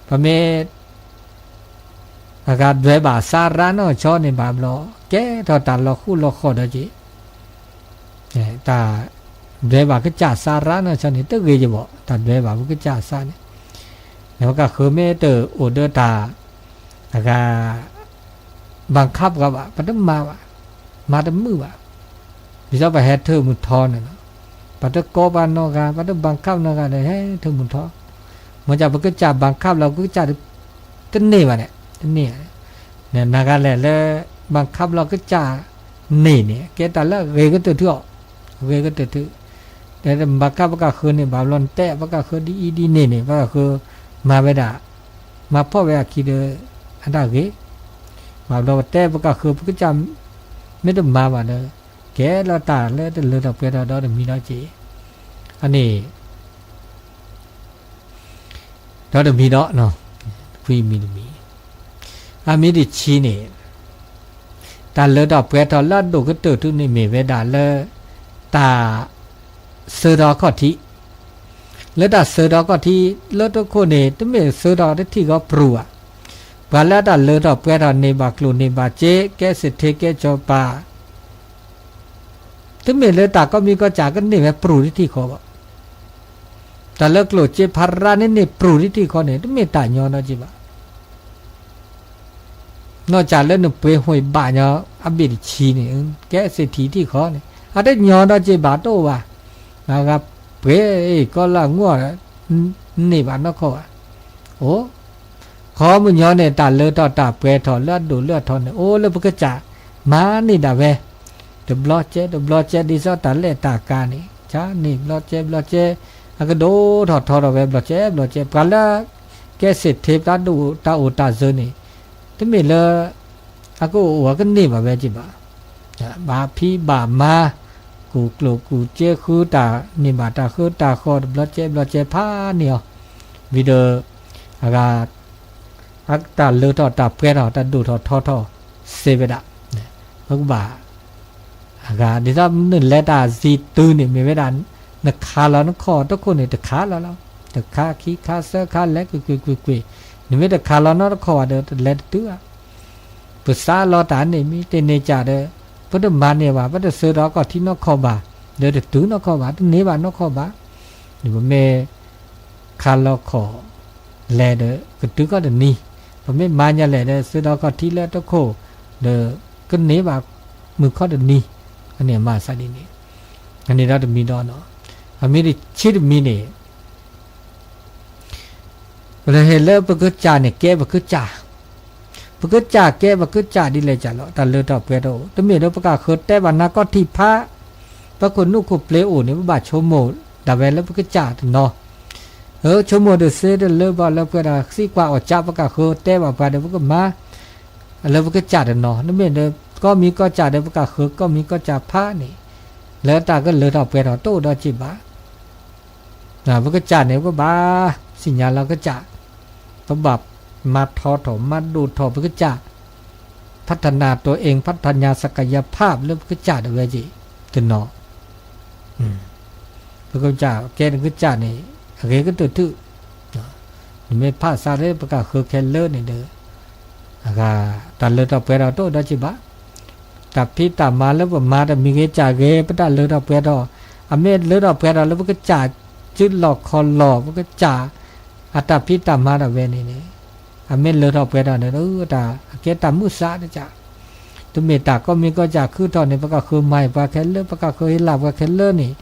ပမ့ၢ် တၢ်ဂၤဒွဲဘၣ်စါရါနီၢ်ဆီန့ၣ်ဘၣ်ဘျီ, ကဲထီၣ်တၢ်လီၤဃူလီၤဃီၤဒီးက့ၤ, တၢ်ဒွဲဘၣ်ကစၢ်စါရါနီၢ်ဆီန့ၣ် တဂ့ၤယဘၣ်, တၢ်ဒွဲဘၣ်ပကစၢ်စါန့ၣ်, နပကဃၢၤမ့ၢ်တအိၣ်ဒီးတၢ်, တၢ်ဂၤ ဘၣ်ခးပှၤဘၣ်, ပတမၤဘၣ်, မၤတမုာ်ဘၣ်, ဒ်သိးပဟဲထၢၣ်မုၢ်ထီန့ၣ်လီၤ, ပတကိးပှၤနီတဂၤ, ပတဘၣ်ခးနီတဂၤဒီး ဟဲထၢၣ်မုၢ်ထီ, မ့ၢ်ကပကစၢ်ဘၣ်ခးလီၤ ပကစၢ် တန့ၢ်ဘၣ်န့ၣ်, တန့ၢ်ဘၣ်, နဂၤလဲၣ်လၢ ဘၣ်ခးဘျီကစၢ်န့ၣ်န့ၣ် ကဲတၢ်လၢအဂ့ၤကတၢၢ်ထူၣ်အီၤ, အဂ့ၤကတၢၢ်ထူၣ်, ဒီးဘၣ်ခးပကဃၢၤန့ၣ် ဘၣ်ဘျီနတဲ ပကဃၢၤဒ်အံၤဒ်န့ၣ်န့ၣ် ပကဃၢၤမၤဝဲဒၣ်, မၤဖှီၣ်ဝဲအခံဒီး အတၢ်ဂ့ၤ, ဘၣ်ဘျီပတဲပကဃၢၤပကစၢ် မ့ၢ်တမၤဘၣ်ဒီး ကဲလီၤတၢ်လၢတလၢထီၣ်ပှဲၤထီၣ်ဒီတမံၤဒီးက့ၤ, အန့ၣ် ဒီတမံၤဒီး, ခွံမံၤတမံၤ, အမံၤတဆံန့ၣ်, တၢ်လၢထီၣ်ပှဲၤထီၣ်လၢအဒိၣ်ကတၢၢ်ထူၣ်န့ၣ်မ့ၢ်ဝဲဒၣ်လၢ တၢ် စၢထီၣ်အခီၣ်ထံး, လၢတၢ်စၢထီၣ်အခီၣ်ထံး လၢတခိၣ်န့ၣ် တမ့ၢ်စၢထီၣ်တထံၣ်ဃီပြူၤဘၣ်, ပှၤလၢတၢ်လၢထီၣ်ပှဲၤထီၣ်န့ၢ်ဘၣ်ကျိၣ်န့ၢ်ဘၣ်စ့ ကဲစ့းထ့ကဲစီၤပၤ တမ့ၢ်လၢတၢ်ကိးမံၤကိးစၢ်ကန့ၢ်ဝဲပြူၤတထံၣ်ဃီဘၣ်. တၢ်လၢကျိၣ်စ့ဖးရါန့ၣ်န့ၢ်ပြူၤတထံၣ်ဃီန့ၣ် တမ့ၢ်တၢ်ညီဒီးက့ၤဘၣ်. နီၢ်ကစၢ်လၢနပှ့ၤဟူးဘၣ်ညီ အဘ့ၣ်တဆံန့ၣ် ကဲစ့းထံးထံၣ်ဃီန့ၣ် အတညီဒီးက့ၤဘၣ်တအိၣ်ဘၣ်. ဂၤပှ့ၤကီလၢအငိၢ် န့ၢ်ဘၣ်နီၢ်ခီဘၣ်. အိၣ် ခီပညီန့ၣ် တၢ်လၢထီၣ်တၢ်ပှဲၤထီၣ်လၢအဒိၣ်လၢအထီန့ၣ် အိၣ်လၢပကစၢ်မၤန့ၢ်ဒၣ်ဝဲ တဘျီကဲတဘျီကဲ ဒ်သိးတၢ်လဲၣ်တၢ်ကၤန့ၣ် ဆါန့ၢ်ဘျီကဲဘျီကဲ အကဒိၣ်ထီၣ်ထီထီၣ်ဝဲဘျီကဲဘျီကဲ ပှၤလၢ ကဲစ့းထ့ တၢ်ဒိၣ်တၢ်အိၣ်တၢ်စၢၤန့ၣ် တမ့ၢ်လၢ အကအိၣ်အကန့ၢ်ဘၣ်ဝဲက့ၤဘၣ်. ဘၣ်ဖံးဘၣ်မၤ ကူၣ်ကျိၣ်ကူၣ်စ့ဃုတၢ်န့ၢ်ဘၣ်တၢ်ဃၢတၢ်ဃီ တဘျီကဲဘျီကဲဖးန့ၢ်အီၤ ဝံၤဒီး အဂၤ အတၢ်လၢထီၣ်တၢ်ပှဲၤထီၣ် တၢ်ဒိၣ်ထီၣ်ထီထီၣ် စ့ဝဲဒၣ် ပကဘၣ် အဂၤ ဒ်သိးနလဲၤတၢ်စံးတုၤန့ၣ် မ့ၢ်ဝဲဒၣ် နခးလီၤနခီၣ်တခိၣ်န့ၣ် တခးလီၤလီၤ. တခးခံခါသၢခါလဲၤကွ့ၢ်ကွ့ၢ်ကွ့ၢ်ကွ့ၢ် နမ့ၢ်တခးလီၤနီတခီၣ်ဘၣ်ဒီး တလဲၤတတုၤဘၣ်. ပစးလီၤတၢ်န့ၣ်မ့ၢ်တန့ၢ်ကၢ်ဒီး ပတမၤန့ၢ်ဘၣ် ပတစၢထီၣ်အခီၣ်ထံးနီတခီၣ်ဘၣ် ဒီးတတုၤနီတခီၣ်ဘၣ် တန့ၢ်ဘၣ်နီတခီၣ်ဘၣ်. ပမ့ၢ်ခးလီၤခီၣ်လဲၤဒီး ကတုၤခီၣ်တနံၤ, ပမ့ၢ်မၤညါလဲၣ်ဒီး စၢထီၣ်အခီၣ်ထံးလၢတခိၣ်ဒီး ကန့ၢ်ဘၣ်မုၢ်ခီၣ်တနံၤ, အန့ၣ်မၤသးဒ်န့ၣ်, အန့ၣ်ဒီးတမံၤဒီးနီၤ, အမံၤတဆံတမံၤန့ၣ် ပဟ့ၣ်လၢပကစၢ်န့ၣ် ကဲပကစၢ်, ပကစၢ်ကဲပကစၢ်ဒ်လဲၣ်ကၢ်လီၤ. တၢ်လၢထီၣ်ပှဲၤထီၣ်အိၣ် တမ့ၢ်ဒီးပကဃၢၤတဲဘၣ်နၤကီၢ်ထံးဖး, ပခိၣ်နူာ်ခိၣ်ပျ့ၤအိၣ်န့ၣ် ပဘၣ်ဆိကမိၣ်ဒၣ်ဝဲလၢပကစၢ်တနီၤ, ဆိကမိၣ်ဒီးစ့တလၢဘၣ်လၢပှဲၤဒီး သံကွၢ်အီၣ်ကၢ် ပကဃၢၤတဲဘၣ်ပှၤဒီး ပကမၤ လၢပကစၢ်တနီၤ, တမ့ၢ်ဒီး ကီၢ်မံၤကီၢ်စၢ်ဒီး ပကဃၢၤကီၢ်မံၤကီၢ်စၢ်ဖးန့ၣ်, လၢတၢ်ကလၢထီၣ်ပှဲၤထီၣ်တအိၣ်ဒီးက့ၤဘၣ်. ပကစၢ်န့ၣ် ပဘၣ်သ့ၣ်ညါလီၤကစၢ်, ပဘၣ်မၤထီထီၣ် မၤဒိၣ်ထီၣ်ပကစၢ်, พัฒนาตัวเอง พัฒนาศักยภาพ လၢပကစၢ်ဒၣ်ဝဲက့ၤတနီၤ, ပကစၢ်ကဲနကစၢ်န့ၣ် အဂ့ၤကတၢၢ်ထူၣ်, နမ့ၢ်ဖးစးလၢပကဃၢၤခဲလၢာ်န့ၣ်ဒီး အဂၤ တၢ်လၢထီၣ်ပှဲၤထီၣ်တအိၣ်ဒီးက့ၤဘၣ်. တၢ်ဖံးတၢ်မၤလၢပမၤတမံၤဂ့ၤကၢ်ဂ့ၤ ပတၢ်လၢထီၣ်ပှဲၤထီၣ်, အမ့ၢ်လၢထီၣ်ပှဲၤထီၣ်လၢပကစၢ်စုလီၢ်ခီၣ်လီၢ် ပကစၢ်အတၢ်ဖံးတၢ်မၤဒၣ်ဝဲန့ၣ်န့ၣ်, အမ့ၢ်လၢထီၣ်ပှဲၤထီၣ်န့ၣ် တၢ်အကဲတၢ်မုာ်သးတက့ၢ်. တမ့ၢ်တၢ်ကီၢ်မံၤကီၢ်စၢ်ခုထီၣ်န့ၣ် ပကဃၢၤမၤပှၤခဲလၢာ် ပကဃၢၤဟ့ၣ်လၢပှၤခဲလၢာ်န့ၣ်,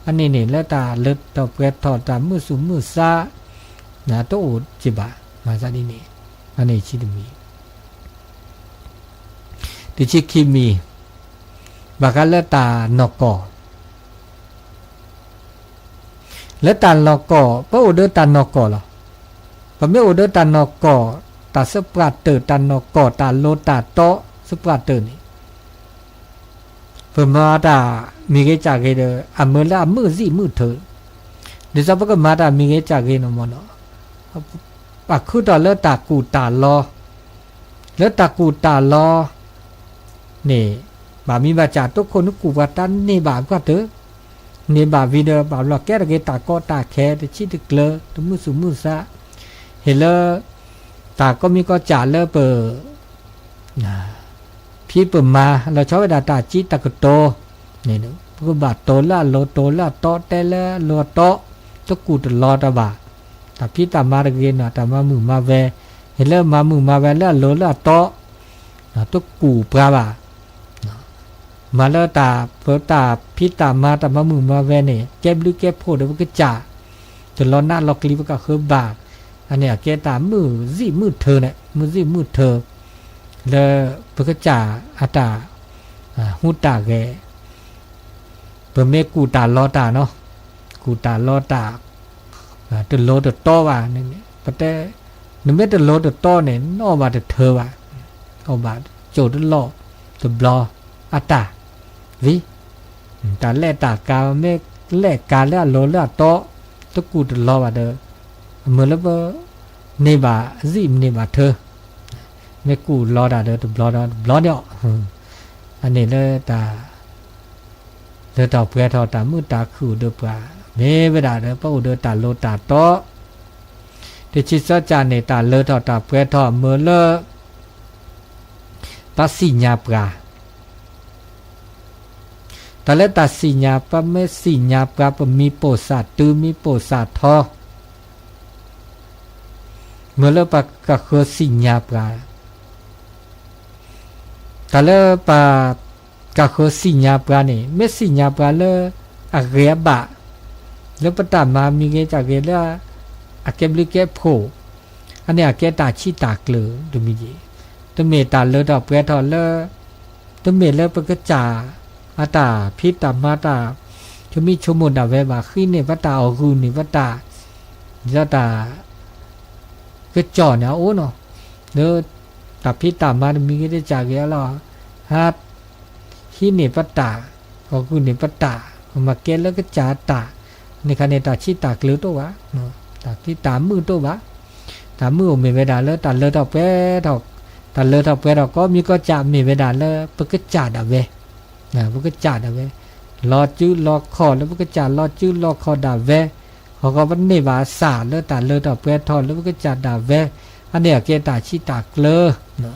အန့ၣ်န့ၣ် လၢတၢ်လၢထီၣ်ပှဲၤထီၣ်တၢ်မုာ်သူၣ်မုာ်သး တအိၣ်က့ၤဘၣ် မၤသးဒ်န့ၣ်, အန့ၣ်တဆံတမံၤ, တဆံခံမံၤ, ဘၣ်ဃးလၢတၢ်နီၢ်ကီၢ် လၢတၢ်နီၢ်ကီၢ် ပအိၣ်ဒီးတၢ်နီၢ်ကီၢ်လီၤ. ပမ့ၢ်အိၣ်ဒီးတၢ်နီၢ်ကီၢ် တၢ်သပှၢ်တၢၢ် တၢ်နီၢ်ကီၢ် တၢ်လိၤတၢ်တီသပှၢ်တၢၢ်န့ၣ် ပမၤတၢ်မံၤဂ့ၤကၢ်ဂ့ၤဒီး အမၢလၢအမုာ်စံာ်မုာ်ထၢၣ်, ဒ်သိးပကမၤတၢ်မံၤဂ့ၤကၢ်ဂ့ၤန့ၣ်မ့ၢ်နီၤ, ပခုထီၣ်လၢတၢ်ကူၣ်တၢ်လီ, လၢတၢ်ကူၣ်တၢ်လီန့ၣ် ဘၣ်မံဘၣ်စၢ်တိခိၣ်နကူၣ်ပှၤတၢ်န့ၢ်ဘၣ်ပှၤတၢၢ်, န့ၢ်ဘၣ်ဝံၤဒီး ဘၣ်ဘျီကဲတဂ့ၤတၢ်ကီတၢ်ခဲ တဆံးတကျၢၤ တမုာ်သူၣ်မုာ်သး, ဟ့ၣ်လၢ တၢ်ကီမံၤကီၢ်စၢ်လၢပ ဖံပမၤလီၤဆီဝဲဒၣ်တၢ်စံးတၢ်ကတိၤန့ၣ် ပကဘၣ်တိၤလၢအလိၤ တိၤလၢအတီ တဲလၢအလိၤအတီ, တကူၣ်တလီၤတၢ်ဘၣ်. တၢ်ဖံးတၢ်မၤတဂ့ၤန့ၣ် တၢ်မၤမုာ်မၤဝဲ, ဟ့ၣ်လၢမၤမုာ်မၤဝဲလၢအလိၤလၢအတီ, တကူၣ်ပှၤဘၣ်. မၤလၢတၢ် ပတၢ်ဖံးတၢ်မၤ တၢ်မၤမုာ်မၤဝဲန့ၣ် ကဲဘျုးကဲဖှိၣ်ဒီးပကစၢ်, တလီၤနးလီၤကျံၤပကဃၢၤဘၣ်. အန့ၣ်အကဲတၢ်မုာ်စံၣ်မုာ်ထၢန့ၣ် မုာ်စံၣ်မုာ်ထၢ လၢပကစၢ်အတၢ်ဟူးတၢ်ဂဲၤ, ပမ့ၢ်ကူၣ်တၢ်လီၤတၢ်နီၤ, ကူၣ်တၢ်လီၤတၢ် တလိၤတတီဘၣ်, ပတဲ နမ့ၢ်တလိၤတတီန့ၣ် နအီၣ်ဘၣ်တထၢဘၣ်, အီၣ်ဘၣ်ကၠိၣ်တလီၢ်တဘျီအတၢ်, ဝံၤ တၢ်လဲၤတၢ်ကၤ မ့ၢ်လဲၤကၤလၢအလိၤလၢအတီ, တကူၣ်တလီၤဘၣ်ဒီး အမုာ်လၢပ န့ၢ်ဘၣ်စံၣ်မ့ၢ်န့ၢ်ဘၣ်ထၢ, မ့ၢ်ကူၣ်လီၤတၢ်ဒီးတဘျီဒီးတဘျီန့ၣ်အီၤ, အန့ၣ်လၢတၢ် လၢထီၣ်ပှဲၤထီၣ်တၢ်မုာ်တၢ်ခုၣ်အိၣ်ဒီးပှၤ, မ့ၢ်ဝဲဒၣ်ဒီးပအိၣ်ဒီးတၢ်လိၤတၢ်တီ, တဆံသၢကၢ်န့ၣ် တၢ်လၢထီၣ်တၢ်ပှဲၤထီၣ်မ့ၢ်လၢ ပသ့ၣ်ညါပှၤ, တၢ်လၢတၢ်သ့ၣ်ညါ ပမ့ၢ်သ့ၣ်ညါပှၤ ပမံၤပိာ်သးတုၤ မံၤပိာ်သးထီ, မ့ၢ်လၢပကဃၢၤသ့ၣ်ညါပှၤ, တၢ်လၢပ ကဃၢၤသ့ၣ်ညါပှၤန့ၣ် မ့ၢ်သ့ၣ်ညါပှၤလၢအဂ့ၤအဘၣ်, လၢပတၢ်မၤမံၤဂ့ၤတၢ်ဂ့ၤလၢ အကဲဘျုးကဲဖှိၣ်, အန့ၣ်အကဲတၢ်ဆံးတၢ်ကျၢၤတမံၤ, တမ့ၢ်တၢ်လၢထီၣ်ပှဲၤထီၣ်လၢ တမ့ၢ်လၢပကစၢ်အတၢ်ဖံးတၢ်မၤတၢ် ဆိမိၣ်ဒၣ်ဝဲဘၣ် ဃံန့ၢ်ပတၢ် အီၣ်ဂုာ်န့ၢ်ပတၢ်, ဒ်သိးတၢ် ကစီၣ်န့ၣ်အအိၣ်နီၤ, လၢတၢ်ဖံးတၢ်မၤတမံၤဂ့ၤတစၢ်ဂ့ၤအလီၢ်, ဟး ဟံးန့ၢ်ပတၢ်, အီၣ်ဂုာ်န့ၢ်ပတၢ်, မၤကဲလၢကစၢ်တၢ်, န့ၣ်ခါန့ၣ် တၢ်ဆံးတၢ်ကျၢၤတအိၣ်ဘၣ်, တၢ်ဖံးတၢ်မုာ်တအိၣ်ဘၣ်, တၢ်မုာ်အိၣ်မ့ၢ်ဝဲဒၣ်လၢတၢ်လၢထီၣ်ပှဲၤထီၣ်, တၢ်လၢထီၣ်ပှဲၤထီၣ်ကိးမံၤကိးကၢ်မ့ၢ်ဝဲဒၣ်လၢပကစၢ်ဒၣ်ဝဲ ပကစၢ်ဒၣ်ဝဲ, လီၤစုလီၤခီၣ်လၢပကစၢ်လီၤစုလီၤခီၣ်ဒၣ်ဝဲ, ဟီၣ်ကီးပန့ၢ်ဘၣ်အသးလၢတၢ်လၢထီၣ်ပှဲၤထီၣ်လၢပကစၢ်ဒၣ်ဝဲ, အန့ၣ်အကဲတၢ်ဆံးတၢ်ကျၢၤ,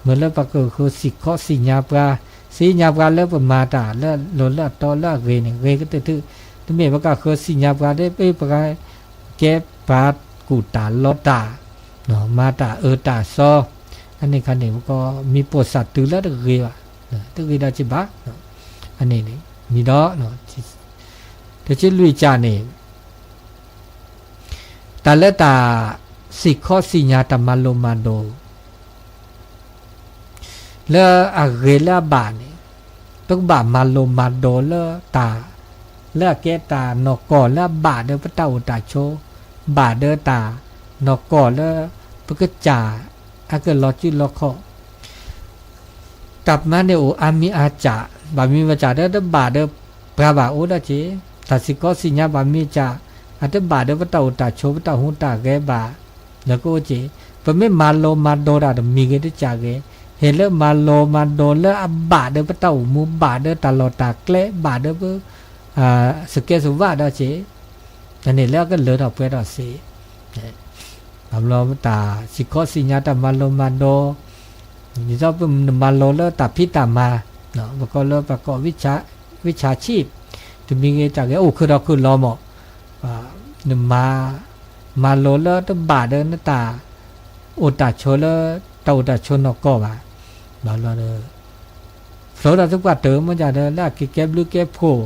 မ့ၢ်လၢပကဃၢၤသ့ၣ်ခီသ့ၣ်ညါပှၤ, သ့ၣ်ညါပှၤလၢပမၤတၢ်လၢအလိၤလၢအတီလၢအဂ့ၤန့ၣ် ဂ့ၤကတၢၢ်ထူၣ်, တမ့ၢ်ပကဃၢၤသ့ၣ်ညါပှၤဒီး ပ ပကဲပှၤကူၣ်တၢ်လီတၢ်, မၤတၢ်အၢတၢ်သီ, အန့ၣ်ခါန့ၣ် ပကမံၤပိာ်သးတုၤလၢတဂ့ၤဘၣ်, တဂ့ၤဒီးက့ၤဘၣ်, အန့ၣ်န့ၣ် မံၤဒီး တဆံလွံၢ်ကၢ်န့ၣ် တၢ်လၢတၢ်သ့ၣ်ခီသ့ၣ်ညါတၢ်မၤလိမၤဒိး လၢအဂ့ၤလၢအဘၣ်န့ၣ် ပကဘၣ်မၤလိမၤဒိးလၢတၢ် လၢအကဲတၢ်နီၢ်ကီၢ်လၢအဘၣ်ဒီးပတၢ်အိၣ်တၢ်ဆိး, ဘၣ်ဒီးတၢ်နီၢ်ကီၢ်လၢပကစၢ်အကလီၤစုလီၤခီၣ် တၢ်မၤန့ၣ်အိၣ်အါမံၤအါစှၤ, ဘၣ်မံၤဘၣ်စှၤဒီးတဘၣ်ဒီးပှၤဘၣ်အိၣ်ဒီးက့ၤ, တၢ်သ့ၣ်ခီသ့ၣ်ညါဘၣ်မံၤစှၤ, အတဘၣ်ဒီးပတၢ်အိၣ်တၢ်ဆိး ပတၢ်ဟူးတၢ်ဂဲၤဘၣ်, ဒီးကအိၣ်က့ၤ, ပမ့ၢ်မၤလိမၤဒိးတၢ်တမံၤဂ့ၤတစှၤဂ့ၤ, ဟ့ၣ်လၢမၤလိမၤဒိးလၢအဘၣ်ဒီးပတၢ်အိၣ်မူ ဘၣ်ဒီးတၢ်လီၢ်တၢ်ကျဲ ဘၣ်ဒီးပ စကဲစဝးဒီးက့ၤ, တၢ်န့ၣ်လၢအကလၢထီၣ်ပှဲၤထီၣ်စ့ ဘၣ်ဘျီတၢ်သ့ၣ်ခီသ့ၣ်ညါတၢ်မၤလိမၤဒိး, ဒ်သိးပနမၤလိလၢတၢ်ဖံးတၢ်မၤ, ပကိးလၢပကိး ဝံၣ်ဆၣ်ဆံၣ်, တမံၤဂ့ၤတၢ်ဂ့ၤ အိၣ်ခုၣ်ဒီးခုၣ်လီၤမး, နမၤ မၤလိလၢတဘၣ်ဒီးနတၢ် အိၣ်တၢ်ဆိးလၢ တၢ်အိၣ်တၢ်ဆိးနီၢ်ကီၢ်ဘၣ်, ဘၣ်ဘျီဒီး ဖျိဒီးသပှၢ်တၢၢ်မ့ၢ်ဒ်ဒီး လၢအက့ၤကဲဘျုးကဲဖှိၣ်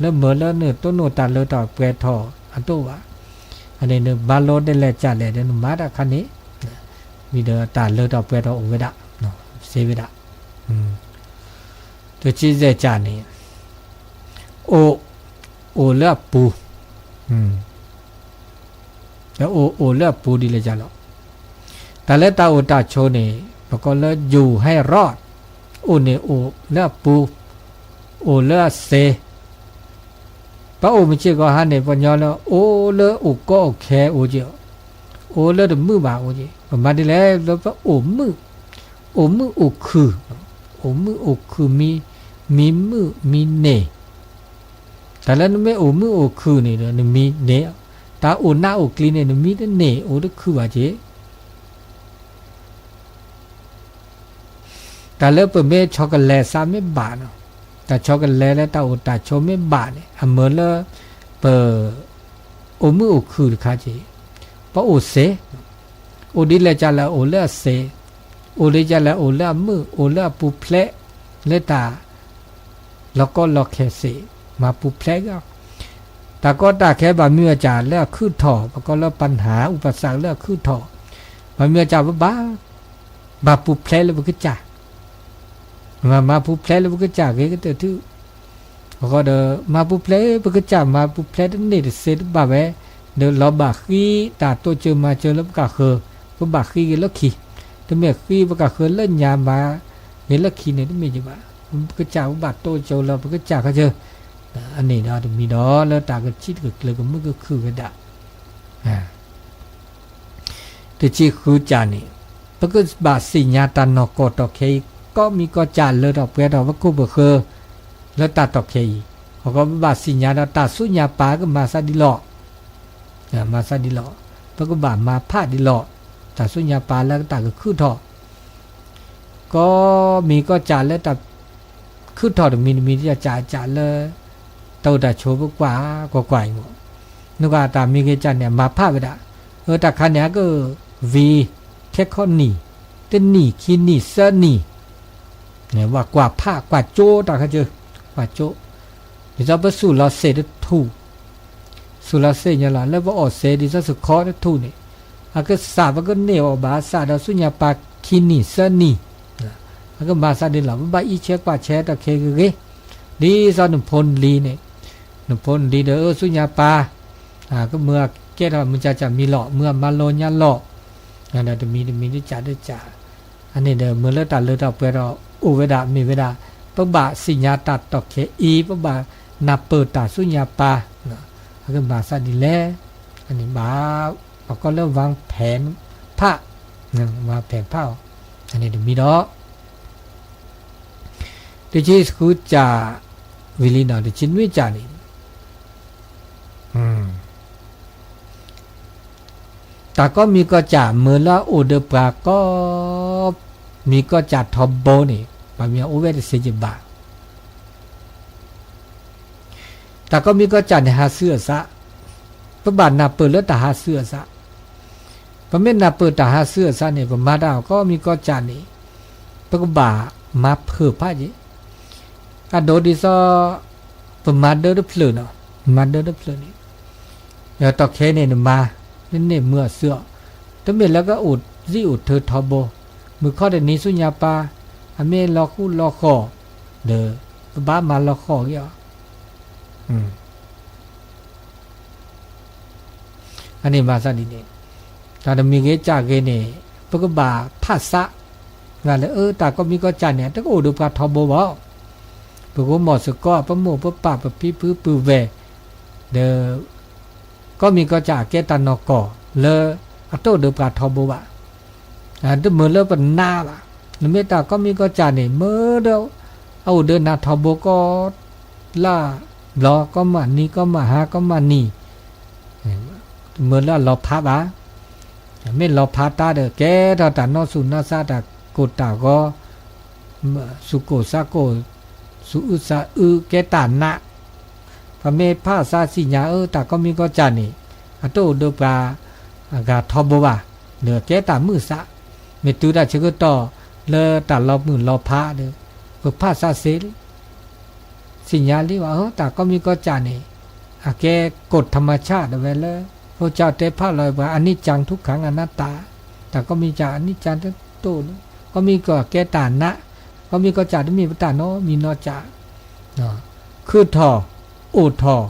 လၢမၢလၢနတိၢ်နီၣ်တၢ်လၢထီၣ်ပှဲၤထီၣ်အတအိၣ်ဘၣ်, အန့ၣ်နမၤလိဒ်လဲၣ်ကၢ်လဲၣ်ဒီးနမၤတၢ်ခါန့ၣ်, ဝံၤဒီးတၢ်လၢထီၣ်ပှဲၤထီၣ်အိၣ်ဝဲဒၣ်, စ့ဝဲဒၣ်, တဆံယဲၢ်ကၢ်န့ၣ်, အိၣ်, အိၣ်လၢအပူၤ ဒီးအိၣ်အိၣ်လၢအပူၤဒ်လဲၣ်ကၢ်လီၤ. တၢ်လၢတၢ်အိၣ်တၢ်ဆိးန့ၣ် ပကိးလၢယူၤဟဲရီၣ်, အိၣ်န့ၣ်အိၣ်လၢအပူၤ, အိၣ်လၢအစ့, ပအိၣ်မုာ်စ့ၢ်ကီးဟါန့ၣ် ပှၤကညီလၢအိၣ်လၢအိၣ်ကီအိၣ်ခဲအိၣ်က့ၤ, အိၣ်လၢတမုာ်ဘၣ်အိၣ်က့ၤ, ပမၤဒ်လဲၣ်လၢပအိၣ်မုာ်, အိၣ်မုာ်အိၣ်ခုၣ်, အိၣ်မုာ်အိၣ်ခုၣ်မံ, မံမုာ်မံန့ၢ် တၢ်လၢနမ့ၢ်အိၣ်မုာ်အိၣ်ခုၣ်န့ၣ်ဒီး နမံန့ၢ်, တၢ်အိၣ်နးအိၣ်ကျံၤန့ၣ် နမံတန့ၢ်အိၣ်တခုၣ်ဘၣ်က့ၤ. တၢ်လၢပမ့ၢ်ဆီကလဲၤစးမ့ၢ်ဘၣ်နီၤ, တၢ်ဆီကလဲၤလၢတၢ်အိၣ်တၢ်ဆိးမ့ၢ်ဘၣ်န့ၣ် အမၢလၢ ပ အိၣ်မုာ်အိၣ်ခုၣ်တခါက့ၤ, ပအိၣ်စ့, အိၣ်ဒ်လဲၣ်ကလဲၣ်အိၣ်လၢအစ့, အိၣ်ဒ်ကလဲၣ်အိၣ်လၢအမုာ် အိၣ်လၢအပူၤဖျဲး, လၢတၢ် လီၤကီလီၤခဲစ့, မၤပူၤဖျဲးက့ၤအီၤ, တၢ်ကီတၢ်ခဲဘၣ်မ့ၢ်အီၤကလဲၣ်လၢအခုၣ်ထီၣ် ပကိးလၢပနၢ် ဥပစံးလၢအခုၣ်ထီၣ်, ဘၣ်မ့ၢ်အီၤကလဲၣ်ပဘၣ် မၤပူၤဖျဲးလၢပကစၢ်, မၤပူၤဖျဲးလၢပကစၢ်ဂ့ၤကတၢၢ်ထူၣ်, အဃိဒီး မၤပူၤဖျဲးပကစၢ် မၤပူၤဖျဲးတန့ၢ်တစ့တဘၣ်ဝဲ, ဒီးလီၤဘၣ်ဃံတၢ်တိစၢၤမၤစၢၤလၢပကၢ်ဃၢၤ, ပဘၣ်ဃံဂ့ၤလၢခံ, တမ့ၢ်ဃံပကၢ်ဃၢၤလၢညါမၤဂ့ၤလၢခံန့ၣ် တမ့ၢ်ယဘၣ်, ပကစၢ်ပဘၣ်တိစၢၤလီၤပကစၢ်ခီဆၢ, အန့ၣ်ဒီးတမံၤဒီးလၢတၢ်ကဆံၣ်ကကျၢၤကမုာ်ကခုၣ်ဝဲဒၣ် တဆံဃုကၢ်န့ၣ်, ပကဘၣ်သ့ၣ်ညါတၢ်နီၢ်ကီၢ်တီၢ်ခဲအံၤ, ကီၢ်မံၤကီၢ်စၢ်လၢထီၣ်ပှဲၤထီၣ်ပခိၣ်ပဃၢၤ လၢတၢ်တီၢ်ခဲအံၤ, အဃိပဘၣ်သ့ၣ်ညါဒီးတၢ်ဆူညါပၢ်ကမၤသးဒ်လဲၣ်, မၤသးဒ်လဲၣ်, ပကဘၣ်မၤဖးဒ်လဲၣ်, တၢ်ဆူညါပၢ်လၢတၢ်ကခုၣ်ထီၣ် ကီၢ်မံၤကီၢ်စၢ်လၢတၢ်ခုၣ်ထီၣ်တမံၤတမံၤ တၢ်စးစးလၢ တၢ်အိၣ်တၢ်ဆိးပကွၢ်ကွၢ်ကွၢ်အံၤမး, နကွၢ်တၢ်မံၤဂ့ၤစၢ်န့ၣ် အမၤဖးဝဲဒၣ်, အတၢ်ခါန့ၣ် အကဝံၤ ခဲခီနံၣ်, တနံၣ်ခံနံၣ်သၢနံၣ်, ဘၣ်ကွၢ်ဖးကွၢ်ကၠိတၢ်ခါကၢ, ကွၢ်ကၠိ, ဒ်သိးပသူၣ်လီၤစ့တထူၣ် သူၣ်လီၤစ့ၣ်ညါလီၤ လၢပအီၣ်စ့ဒ်သိးစခီတထူၣ်န့ၣ်, အကစးပကန့ၢ်အီၣ်ဘၣ်အစးဒီးဆူညါပၢ်ခံနံၣ်သၢနံၣ်, အကမၤသးဒ်လဲၣ် ပဘၣ်အံးဆၢကွၢ်ဆၢတီၢ်ခဲဂ့ၤဂ့ၤ, ဒ်သိးနဖိနလံၤန့ၣ်, နဖိနလံၤဒီးအၢဆူညါပၢ်, ကမုာ်အကဲထီၣ်မုၢ်ကၢ်ကၢ်မံၤလီၤ မုၢ်အမၤလိညါလီၤ, ဒီးတမံၤတမံၤတစးတစး, အန့ၣ်ဒီးမ့ၢ်လၢတၢ်လၢထီၣ်ပှဲၤထီၣ်အိၣ်ဝဲဒၣ်မ့ၢ်ဝဲဒၣ်, ပဘၣ်သ့ၣ်ညါတၢ်တီၢ်ခဲအံၤ ပဘၣ်နၢ်ပၢၢ်တၢ်ဆူညါပၢ်, အကမၤသးဒ်လဲၣ်, အန့ၣ်ဘၣ်, ပကိးလၢ ဝၢ်ဖဲၣ်ဖး, ဝၢ်ဖဲၣ်ဖးအီၤ, အန့ၣ်တမံၤဒီး တဆံဃုကၢ်, ဝံၤလံနီၤ တဆံနွံကၢ်န့ၣ်, တၢ်ကီၢ်မံၤကီၢ်စၢ်မၢလၢအအိၣ်ဒီးပှၤကီၢ်မံၤကီၢ်စၢ်ထီဘိန့ၣ် ဘၣ်မ့ၢ်အအိၣ်ဝဲတသ့ကဘၣ် တၢ်ကီၢ်မံၤကီၢ်စၢ်န့ၣ် ဟးဆူအစး, ပဘၣ်နၢ်ပၢၢ်လၢတၢ်ဟးဆူအစး, ပမ့ၢ်နၢ်ပၢၢ်တၢ်ဟးဆူအစးန့ၣ် ပမၤတၢ်ကီၢ်မံၤကီၢ်စၢ်န့ၣ်, ပကဘၣ်မၤဖုးဖးယံၤ, အဒိဒ်သိး, ပမၤဒၢတဖျၢၣ်နီၤ, မၤဒၢတဖျၢၣ်န့ၣ်, ဒီးတီၢ်ခဲန့ၣ်နမၤ, နန့ၢ်မုာ်အီၤဆူအီၤ, တမ့ၢ်လၢကအိၣ်စံၣ်အိၣ်ထၢထီဘိ, မုၢ်ခီတနံၤဆူညါပၢ်, အမ့ၢ်လီၤဃူလီၤဃီၣ်, ဒီး, ပဘၣ်မၤလီၤဃီၣ်က့ၤအီၤ အန့ၣ်မၤသးဒ်န့ၣ်, တၢ်တမံၤဂ့ၤကၢ်ဂ့ၤန့ၣ်, ပကဘၣ်ဖးစး, လၢအၢတၢ်ကီၢ်မံၤကီၢ်စၢ်န့ၣ် တကအိၣ်ဒီးပှၤထီဘိဘၣ်, ပဂိၢ်မီၢ်စ့ၢ်ကီး ပမိၢ်ပပၢ် ပဖံဖုပုၢ်ဝဲၢ်, ဒီး, ကီၢ်မံၤကီၢ်စၢ်အကဲတၢ်နီၢ်ကီၢ်လၢ, အတအိၣ်ဒီးပှၤထီဘိဘၣ် တမုာ်လၢပနးဘၣ်, နမ့ၢ်တၢ်ကီၢ်မံၤကီၢ်စၢ်န့ၣ် မ့ၢ်ဒီး, အအိၣ်ဒီးနၤထီဘိကီး, လၢ, ဘျီကီမးနံၤကီမးဟါကီမးနံၤ, မ့ၢ်လၢအလီၤဖးဘၣ်, မ့ၢ်လီၤဖးတၢ်ဒီး ကဲထီၣ်တၢ်နီၢ်ဆူၣ်နီၢ်ဆါတၢ်ကိၢ်တၢ်ဂီၤ, စူၢ်ကိၢ်စါကိၢ်, စူၢ်အုးစါအုးကဲတၢ်နး, ပမ့ၢ်ဖးစးသ့ၣ်ညါအၢတၢ်ကီၢ်မံၤကီၢ်စၢ်န့ၣ်, အတအိၣ်ဒီးပှၤ, အဂၤထီဘိဘၣ်, ဒီးကဲတၢ်မုာ်စး, မ့ၢ်တုၤတၢ်ဆၢကတီၢ်လၢတၢ်လီၤမုၢ်လီၤဖးဒီး, ပဖးစးစ့လံ သ့ၣ်ညါလံဘၣ် တၢ်ကီၢ်မံၤကီၢ်စၢ်န့ၣ်, အကဲကိၣ်ထမဆၣ်ဒၣ်ဝဲလၢ, ဖိကၠီတဲဖးလီၤပှၤ အနံၣ်ကၠၢင်ထုကၣ်အနတၢ်, တၢ်ကီၢ်မံၤကၢ်အနံၣ်ကၠၢင်တတိၢ်လၢ, ကီၢ်မံၤကီၢ်ကဲတၢ်နး, ကီၢ်မံၤကီၢ်စၢ်တမ့ၢ်ပတၢ်နီတမံၤနီတစၢ်, ခုၣ်ထီၣ်, အိၣ်ထီၣ်,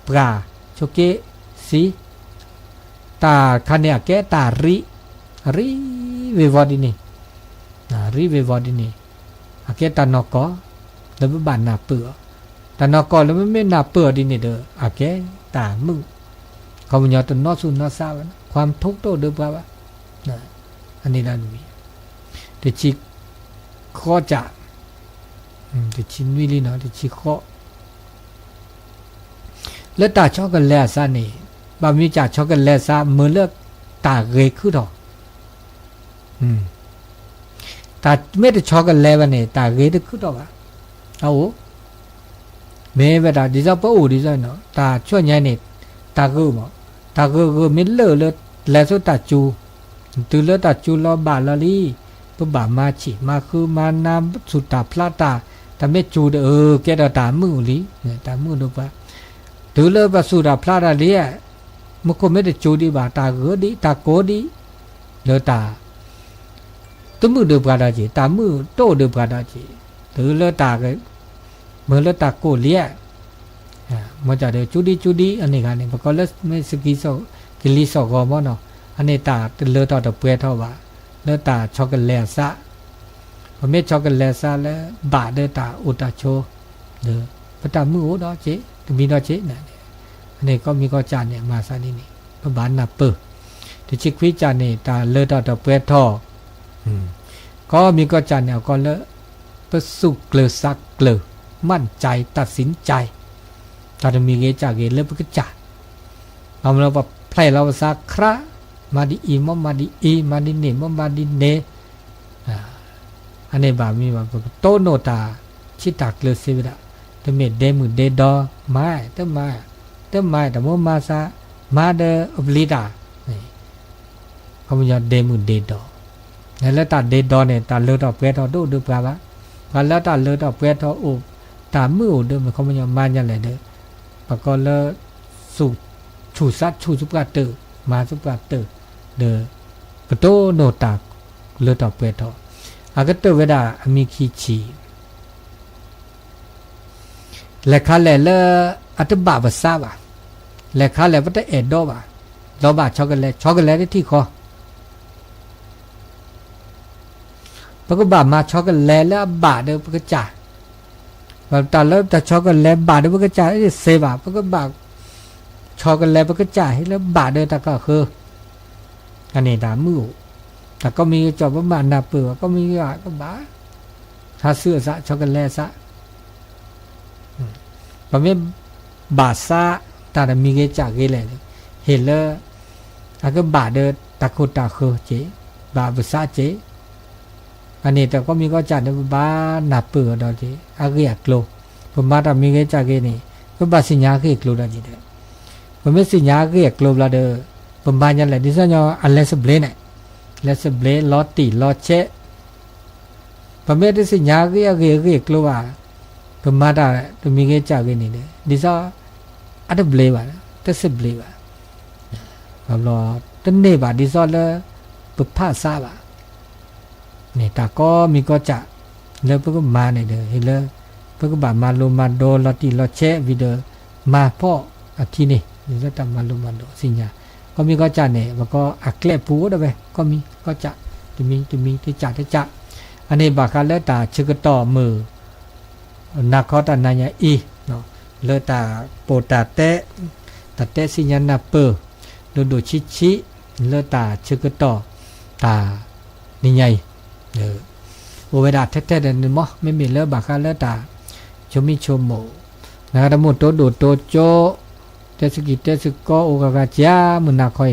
ပှၢ်, ဆိးက့, စံ, တၢ်ခါန့ၣ်အကဲတၢ်ရံ, အရံ, ဝ့ၤဝီၤဒ်န့ၣ် ရံဝ့ၤဝီၤဒ်န့ၣ်, အကဲတၢ်နီၢ်ကီၢ်, လၢပဘၣ်နၢ်ပၢၢ်အီၤ, တၢ်နီၢ်ကီၢ်လၢပမ့ၢ်နၢ်ပၢၢ်အီၤဒ်န့ၣ်ဒီး အကဲတၢ်မုာ်, ခီပညီတနီၢ်ဆူၣ်နီၢ်ဆါဝဲ, ခွါမထူးတအိၣ်ဒီးပှၤဘၣ်, အန့ၣ်ဒၣ်နမံၤ, တဆံ, ဃိးကၢ်, တဆံနွံလံနီၤ တဆံဃိး လၢတၢ်ဆီကလဲၤအသးန့ၣ်, ဘၣ်မနုၤကၢ်ဆီကလဲၤသး မၢလၢတၢ်ဂ့ၤခုၣ်ထီၣ်, တၢ် တၢ်မ့ၢ်တဆီကလဲၤဘၣ်န့ၣ် တၢ်ဂ့ၤတခုထီၣ်ဘၣ်. အအိၣ် မ့ၢ်ဝဲဒၣ်ဒ်သိးပအိၣ်ဒ်သိးနီၤ တၢ်ဆူညါန့ၣ် တၢ်ဂ့ၤမး, တၢ်ဂ့ၤဂ့ၤမ့ၢ်လၢလၢ လဲၤဆူတၢ်စူၤ, တုၤလၢတၢ်စူၤလီၤဘၣ်လီၤလံ, ပဘၣ်မၤဆံးမၤဃုမၤနၢ်ဆူၣ်တၢ်ဖျါတၢ်, တၢ်မ့ၢ်စူၤဒီး အၢ ကဲထီၣ်တၢ်မုာ်လံ, တၢ်မုာ်ဒိၣ်ပှၤ, တုၤလၢပှၤဆူၣ်တၢ်ဖျါတၢ်လံ, မူခိၣ်မ့ၢ်တစူၤဒံးဘၣ် တၢ်ဂ့ၤဒံး တၢ်ကိးဒံး, လၢတၢ် တမုာ်ဒံးပှၤဒီးက့ၤ တၢ်မုာ်တအိၣ်ဒံးပှၤဒီးက့ၤ, တုၤလၢတၢ် မ့ၢ်လၢတၢ်ကိးလံ, မ်ကဒီး ကၠူဒံကၠူဒံ အန့ၣ်ဂၤန့ၣ် ပကိးလၢမ့ၢ်စကံ ကလံၤစိးဂီၤမ့ၢ်နီၤ, အန့ၣ်တၢ်တလၢထီၣ်တပှဲၤထီၣ်ဘၣ်, လၢတၢ်ဆီကလဲၤအသး, ပမ့ၢ်ဆီကလဲၤသးလၢဘၣ်ဒီးတၢ်အိၣ်တၢ်ဆိး, ဒီးပတၢ်မုာ်အိၣ်ဒီးက့ၤ တမံၤဒီးက့ၤန့ၣ်, အန့ၣ်ကိးမံၤကိးကၠၢ်န့ၣ် မၤသးဒ်န့ၣ် ပဘၣ်နၢ်ပၢၢ်, တဆံခွံကၠၢ်န့ၣ် တၢ်လၢထီၣ်တပှဲၤထီၣ် ကိးမံၤကိးကၠၢ်န့ၣ် အကိးလၢ ပသူၣ်ကျၢၤသးကျၢၤ มั่นใจ ตัดสินใจ တၢ်တမံၤဂ့ၤကၠၢ်ဂ့ၤလၢပကစၢ်, ဘၣ်မနုၤပဖျဲးလီၤပသးခရး, မၤဒ်အံၤမ့ၢ်မၤဒ်အံၤ, မၤဒ်န့ၣ်မ့ၢ်မၤဒ်န့ၣ်, အန့ၣ်ဘၣ်မ့ၢ်ဘၣ် ပကတိၢ်နီၣ်တၢ်ဆံးတၢ်ကျၢၤစ့ဝဲဒၣ်, တမ့ၢ်ဒဲမုၢ်ဒဲဒီ မၤ တမၤ, တမၤတၢ်မိၢ်မၤသး, မၤဒီးအပျံၤတၢ် ခီပညီဒဲမုၢ်ဒဲဒီ, လၢတၢ်ဒဲဒီန့ၣ် တၢ်လၢထီၣ်ပှဲၤထီၣ်တအိၣ်ဒီးပှၤဘၣ်, ပှၤလၢတၢ်လၢထီၣ်ပှဲၤထီၣ်အိၣ်, တၢ်မုာ်အိၣ်ဒီးမ့ၢ်ခီပညီမၤညါလဲၣ်ဒီး, ပကိးလၢ သူၣ်ဆူၣ်သးဆူၣ်ဆူပှၢ်တၢၢ်, မၤဆူပှၢ်တၢၢ်, ဒီး ကတိၢ်နီၣ်တၢ်လၢထီၣ်ပှဲၤထီၣ်, အကတၢၢ်ဝဲဒၣ်အမံၤခံဆံ လဲၤခါလဲၣ်လၢအတဘၣ်ပသးဘၣ်, လဲၤခါလဲၣ်ပတအဲၣ်ဒိးဘၣ်, လီၤဘၣ်ဆီကလဲၤ, ဆီကလဲၤတထံၣ်ဃီ, ပကဘၣ်မၤဆီကလဲၤလၢအဘၣ်ဒီးပကစၢ်, တၢ်လၢတၢ်ဆီကလဲၤဘၣ်ဒီးပကစၢ်တသ့ဘၣ်, ပကဘၣ် ဆီကလဲၤပကစၢ်ဟ့ၣ်လၢဘၣ်ဒီးတၢ်ကီၢ်ဃၢၤ, အန့ၣ်တၢ်မုာ်အိၣ်, တၢ်ကိးမံၤကၠီၣ်ပဘၣ်နၢ်ပၢၢ်ဘၣ်, ကိးမံၤကၠီၣ်ကဘၣ် ဟးဆူအသး ဆီကလဲၤအသး ပမ့ၢ်ဘၣ်သးတၢ်တမံၤဂ့ၤကၢ်ဂ့ၤလဲၣ်, ဟ့ၣ်လၢ အကဘၣ်ဒီးတၢ်ခိၣ်တၢ်ဃၢၤက့ၤ, ဘၣ်ပသးက့ၤ, အန့ၣ်တၢ်ကိးမံၤကိးကၢ်န့ၣ် ပဘၣ်နၢ်ပၢၢ်အီၤဒီးက့ၤ အဂ့ၢ်အကျိၤ, ပမၤတၢ်မံၤဂ့ၤကၢ်ဂ့ၤန့ၣ် ပဘၣ်သ့ၣ်ညါအဂ့ၢ်အကျိၤဒီးက့ၤဒီး, ပမ့ၢ်သ့ၣ်ညါအဂ့ၢ်အကျိၤဘျီဒီး ပမၤညါလဲၣ် ဒ်သိးညီအလဲၤသဘျ့န့ၣ်, လဲၤသဘျ့လီၤတံၢ်လီၤဆဲး ပမ့ၢ်တသ့ၣ်ညါအဂ့ၢ်အဂ့ၢ်အဂ့ၢ်အကျိၤဘၣ်, ပမၤတၢ်တမံၤဂ့ၤကၢ်ဂ့ၤန့ၣ်ဒီး ဒ်သိး အတဘျ့ဘၣ်, တသဘျ့ဘၣ်, ဘၣ်ဘျီ တန့ၢ်ဘၣ်ဒ်သိးလၢ ပဖးသးဘၣ်, န့ၣ်တၢ်ကိးမံၤကိးကၢ် လၢပကမၤန့ၣ်ဒီး ဟ့ၣ်လၢ ပကဘၣ်မၤလိမၤဒိးလီၤတံၢ်လီၤဆဲးဝံၤဒီး မၤဖီၣ်အခံန့ၣ် ဒ်သိးတၢ်မၤလိမၤဒိးသ့ၣ်ညါ, ကိးမံၤကိးကၢ်န့ၣ် ပကိးအကျဲပူၤအိၣ်ဒၣ်ဝဲ ကိးမံၤကိးကၢ် တမံၤတမံၤတကၢ်တကၢ်, အန့ၣ်ဘၣ်ဃးလၢတၢ်ဆၢကတီၢ်မုၢ် နၤခီတၢ်နၤညါအံၤ, လၢတၢ်ပိာ်တၢ်တဲ, တၢ်တဲသ့ၣ်ညါနၢ်ပၢၢ် ဒိၣ်ဒိၣ်ဆံးဆံး လၢတၢ်ဆၢကတီၢ် တၢ်နံၤညါအံၤ, အိၣ်ဝဲဒၣ်ထဲထဲဒီးန့ၣ်မး မ့မ့ၢ်လၢဘၣ်ဃးလၢတၢ် ဆိမိၣ်ဆိကမိၣ်, နဂၤတမိၣ်တိဒိၣ်တိကၠိ, တဲသကိးတဲသကိး အိၣ်ဂၤဂၤကၢမုၢ်နၤခီ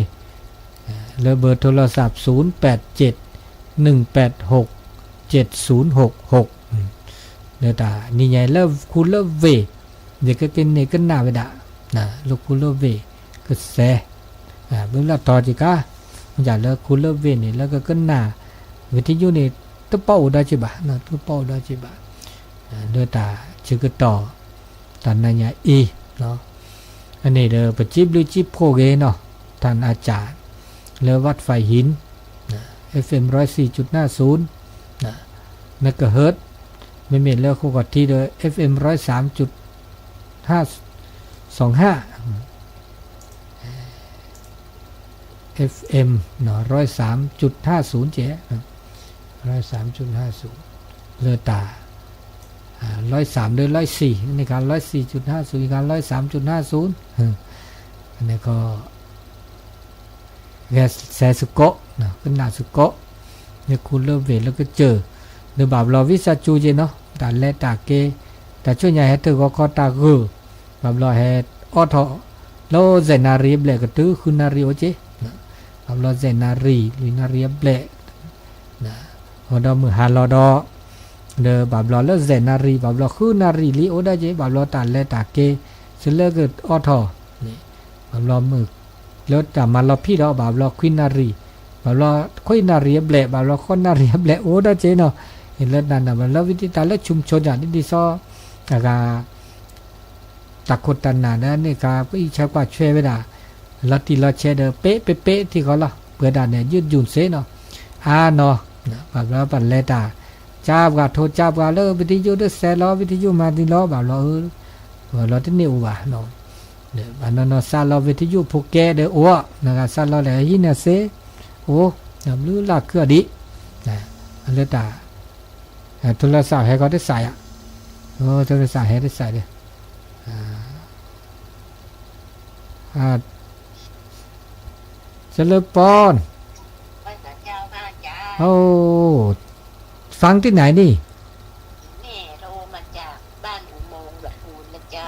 အံၤ လၢဘၢၣ်ထိလီၤသး ศูนย์แปดเจ็ด หนึ่งแปดหก เจ็ดศูนย์หกหก လၢတၢ်နံၤညါအံၤ လၢခူလၢဝ့ၢ် ယကကန့ၢ်ကနၣ်ဝဲဒၣ် လၢခူလၢဝ့ၢ်ကစဲး, ဘၣ်လၢတီၤက့ၤခါ, မ့ၢ်လၢခူလၢဝ့ၢ်န့ၣ် လၢကကနၣ် ဝံၤထံယိန့ၣ် တပီၣ်အိၣ်ဒီးက့ၤဘၣ်, တပီၣ်အိၣ်ဒီးက့ၤဘၣ်, လၢတၢ်ဆၢကတီၢ် တၢ်နၤညါအံၤ, အန့ၣ်ဒီး ပစံးဘျုးစံးဖှိၣ်က့ၤနီၤ တၢ်နၤကၢ် လၢ วัดไผ่หิน FM ร้อยสี่จุดห้าศูนย์ megahertz, မ့မ့ၢ်လၢဃိာ်ခီၣ်ထံးဒီး FM ร้อยสามจุดห้า สองห้า FM ร้อยสามจุดห้าศูนย์ ကဲ ร้อยสามจุดห้าศูนย์ လၢတၢ် ร้อยสาม ဒီး ร้อยสี่ န့ၣ်ခါ ร้อยสี่จุดห้าศูนย์ ခါ ร้อยสามจุดห้าศูนย์ န့ၣ်ခီ ဂဲၤဆဲးသကိး ကနၣ်သကိး လၢခူလၢဝ့ၢ်လၢကစၢၢ် လၢဘၣ်ဘျီ ဝံသးစူၤက့ၤနီၤ တၢ်လဲၤတၢ်က့ၤ တၢ်ဆူညါဟဲထၢၣ်ဂီၤခီတၢ်ဂၢၢ် ဘၣ်ဘျီဟဲအိးထီၣ် လၢစဲးနၣ်ရံၣ်အဘျဲၣ်ကတုၤ ဃုနၣ်ရံၣ်အိၣ်က့ၤ ဘၣ်ဘျီစဲးနၣ်ရံၣ် လွံၢ်နၣ်ရံၣ်အဘျဲၣ် ဒီးမုၢ်ဟါလီၤဒီး ဒီးဘၣ်ဘျီလၢစဲးနၣ်ရံၣ် ဘၣ်ဘျီဃုနၣ်ရံၣ်လံ အိၣ်ဒၣ်က့ၤ ဘၣ်ဘျီတၢ်လဲၤတၢ်က့ၤ စလၢကအိးထီၣ်န့ၣ် ဘၣ်ဘျီမုၢ်လၢတၢ်မၤလီၤဖံးဒီး ဘၣ်ဘျီခွံနၣ်ရံၣ် ဘၣ်ဘျီခွံနၣ်ရံၣ်အဘျဲၣ် ဘၣ်ဘျီဃုနၣ်ရံၣ်အဘျဲၣ် အိၣ်ဒၣ်က့ၤနီၤ လၢတၢ်နၢ်ဘၣ်လၢဝံတံတၢ်လၢ ชุมชน ညါ ဒ်ဒ်စီ အဂၤ တၢ်ခိၣ်တၢ်နၢ်ဒီးန့ၣ်ခါ ပအံးဆၢကွၢ်ဆွဲဝဲဒၣ် လီၤတံၢ်လီၤဆဲးဒီး ပ့ပ့ပ့ထံဃီလီၤ ပှဲၤဒၣ်န့ၣ် ယုၢ်ယုၢ်စ့နီၤ အါနီၤ ဘၣ်ဘျီပလဲၤတၢ် ကၠါပှၤထိကၠါပှၤလၢ ဝံထယုၢ်ဒီးစဲးလီၤ ဝံထယုၢ်မၤသံလီၤ ဘၣ်ဘျီအၢ ဘၣ်ဘျီတန့ၢ်အိၣ်ဘၣ်နီၤ ဘၣ်နီၤနီၤစးလီၤ ဝံထယုၢ်ဖိကဲဒီးအိၣ် နဂၤစးလီၤလဲၣ် ဟံးန့ၢ်စ့ အိၣ် ဘျုးလၢ်ခုအဒံး လၢတၢ် โทรศัพท์ ဟဲကီးတစးယၤ โทรศัพท์ ဟဲတစးဒီး เจริญพร โอ้ ฟังที่ไหนนี่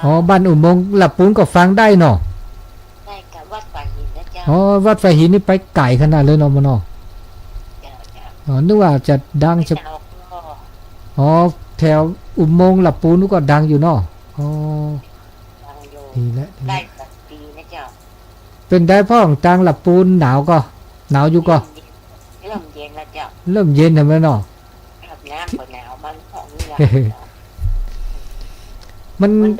อ๋อ บ้านอุโมงค์หลักปูนก็ฟังได้เนาะ อ๋อ วัดฝายหินนี่ไปไกลขนาดเลยเนาะมะเนาะ อ๋อ นึกว่าจะดังเฉพาะ อ๋อ แถวอุโมงค์หลักปูนก็ดังอยู่เนาะ อ๋อ ดีแล้ว ดีแล้ว เป็นไงพ่อง ตางหลักปูนหนาวก่อ หนาวอยู่ก่อ เริ่มเย็นแล้วเนาะ มัน มัน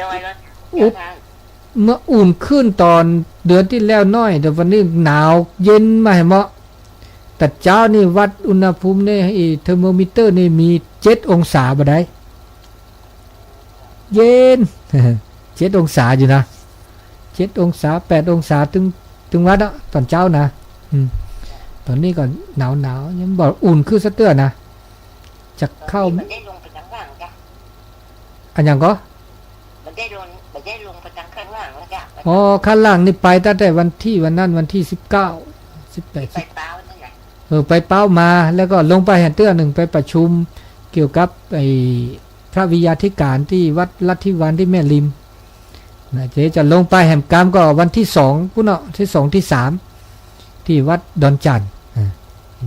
เมื่ออุ่นขึ้นตอนเดือนที่แล้วหน่อย แต่วันนี้หนาวเย็นมาแหมเนาะ แต่เช้านี่วัดอุณหภูมิเนี่ย ไอ้เทอร์โมมิเตอร์นี่มีเจ็ดองศาบ่ได้ เย็น เจ็ดองศาอยู่นะ เจ็ดองศา แปดองศา ถึง ถึงวัดอะ ตอนเช้านะ อืม ตอนนี้ก็หนาวหนาว ยังบอกอุ่นขึ้นสักเตื้อนะ จะเข้า อะหยังก็ อ๋อ ข้างล่างนี่ไปตั้งแต่วันที่วันนั้น วันที่สิบเก้า สิบแปด สิบ เออ ไปเป๊ามา แล้วก็ลงไปแห่งเตื้อหนึ่ง ไปประชุมเกี่ยวกับไอ้พระวิทยาธิการที่วัดลัทธิวันที่แม่ริม นะ เจ๊จะลงไปแหมกรรมก็วันที่สองพุ้นเนาะ ที่สองที่สาม ที่วัดดอนจั่น อ่า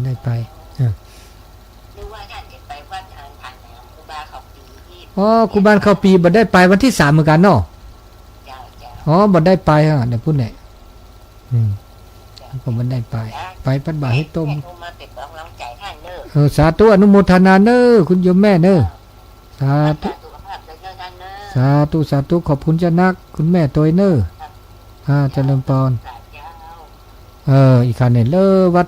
ได้ไป อ่า อ๋อ ครูบาเขาปีบ่ได้ไปวันที่สามเหมือนกันเนาะ อ๋อ บ่ได้ไปฮะ เดี๋ยวพูดเนี่ย อืม ก็บ่ได้ไป ไปพัดบ่าให้ต้ม เออ สาธุ อนุโมทนาเนอะ คุณโยมแม่เนอะ สาธุ สาธุ สาธุ ขอบคุณเจ้านัก คุณแม่โตยเนอะ อ่า เจริญพร เออ อีกคันเนี่ย လၢ วัด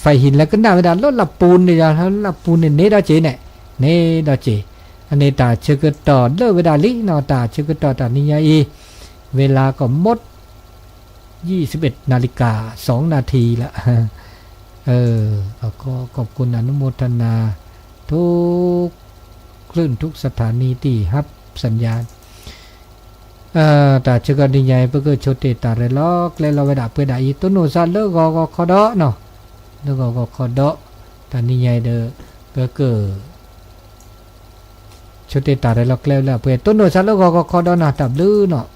ฝายหิน လၢကနၣ်ဝဲဒၣ် လၢလၢပူၤန့ၣ် လၢပူၤန့ၣ် န့ၢ်ဒီးက့ၤန့ၣ် န့ၢ်ဒီးက့ၤ အန့ၣ်တၢ်ဆၢကတီၢ်လၢဝဲဒၣ်လံနီၤ တၢ်ဆၢကတီၢ်တၢ်နံၤညါအံၤ เวลาก็หมด ยี่สิบเอ็ดนาฬิกา สองนาทีละ เออ ก็ขอบคุณอนุโมทนาทุกคลื่นทุกสถานีที่รับสัญญาณ တၢ်ဆၢကတီၢ်နံၤညါအံၤ ပကဆိတ့ၢ်တၢ်ရဲၣ်လီၤကျဲၤလီၤဝဲဒၣ်ပှဲၤဒၣ်အံၤ တိၢ်နီၣ်စၢ်လၢဂီၤဂီၤခီဒီးနီၤ လၢဂီၤဂီၤခီဒီး တၢ်နံၤညါအံၤဒီး ပက ဆိတ့ၢ်တၢ်ရဲၣ်လီၤကျဲၤလၢပှဲၤ တိၢ်နီၣ်စၢ်လၢဂီၤဂီၤခီဒီးနီၤ တၢ်ဘျုးနီၤ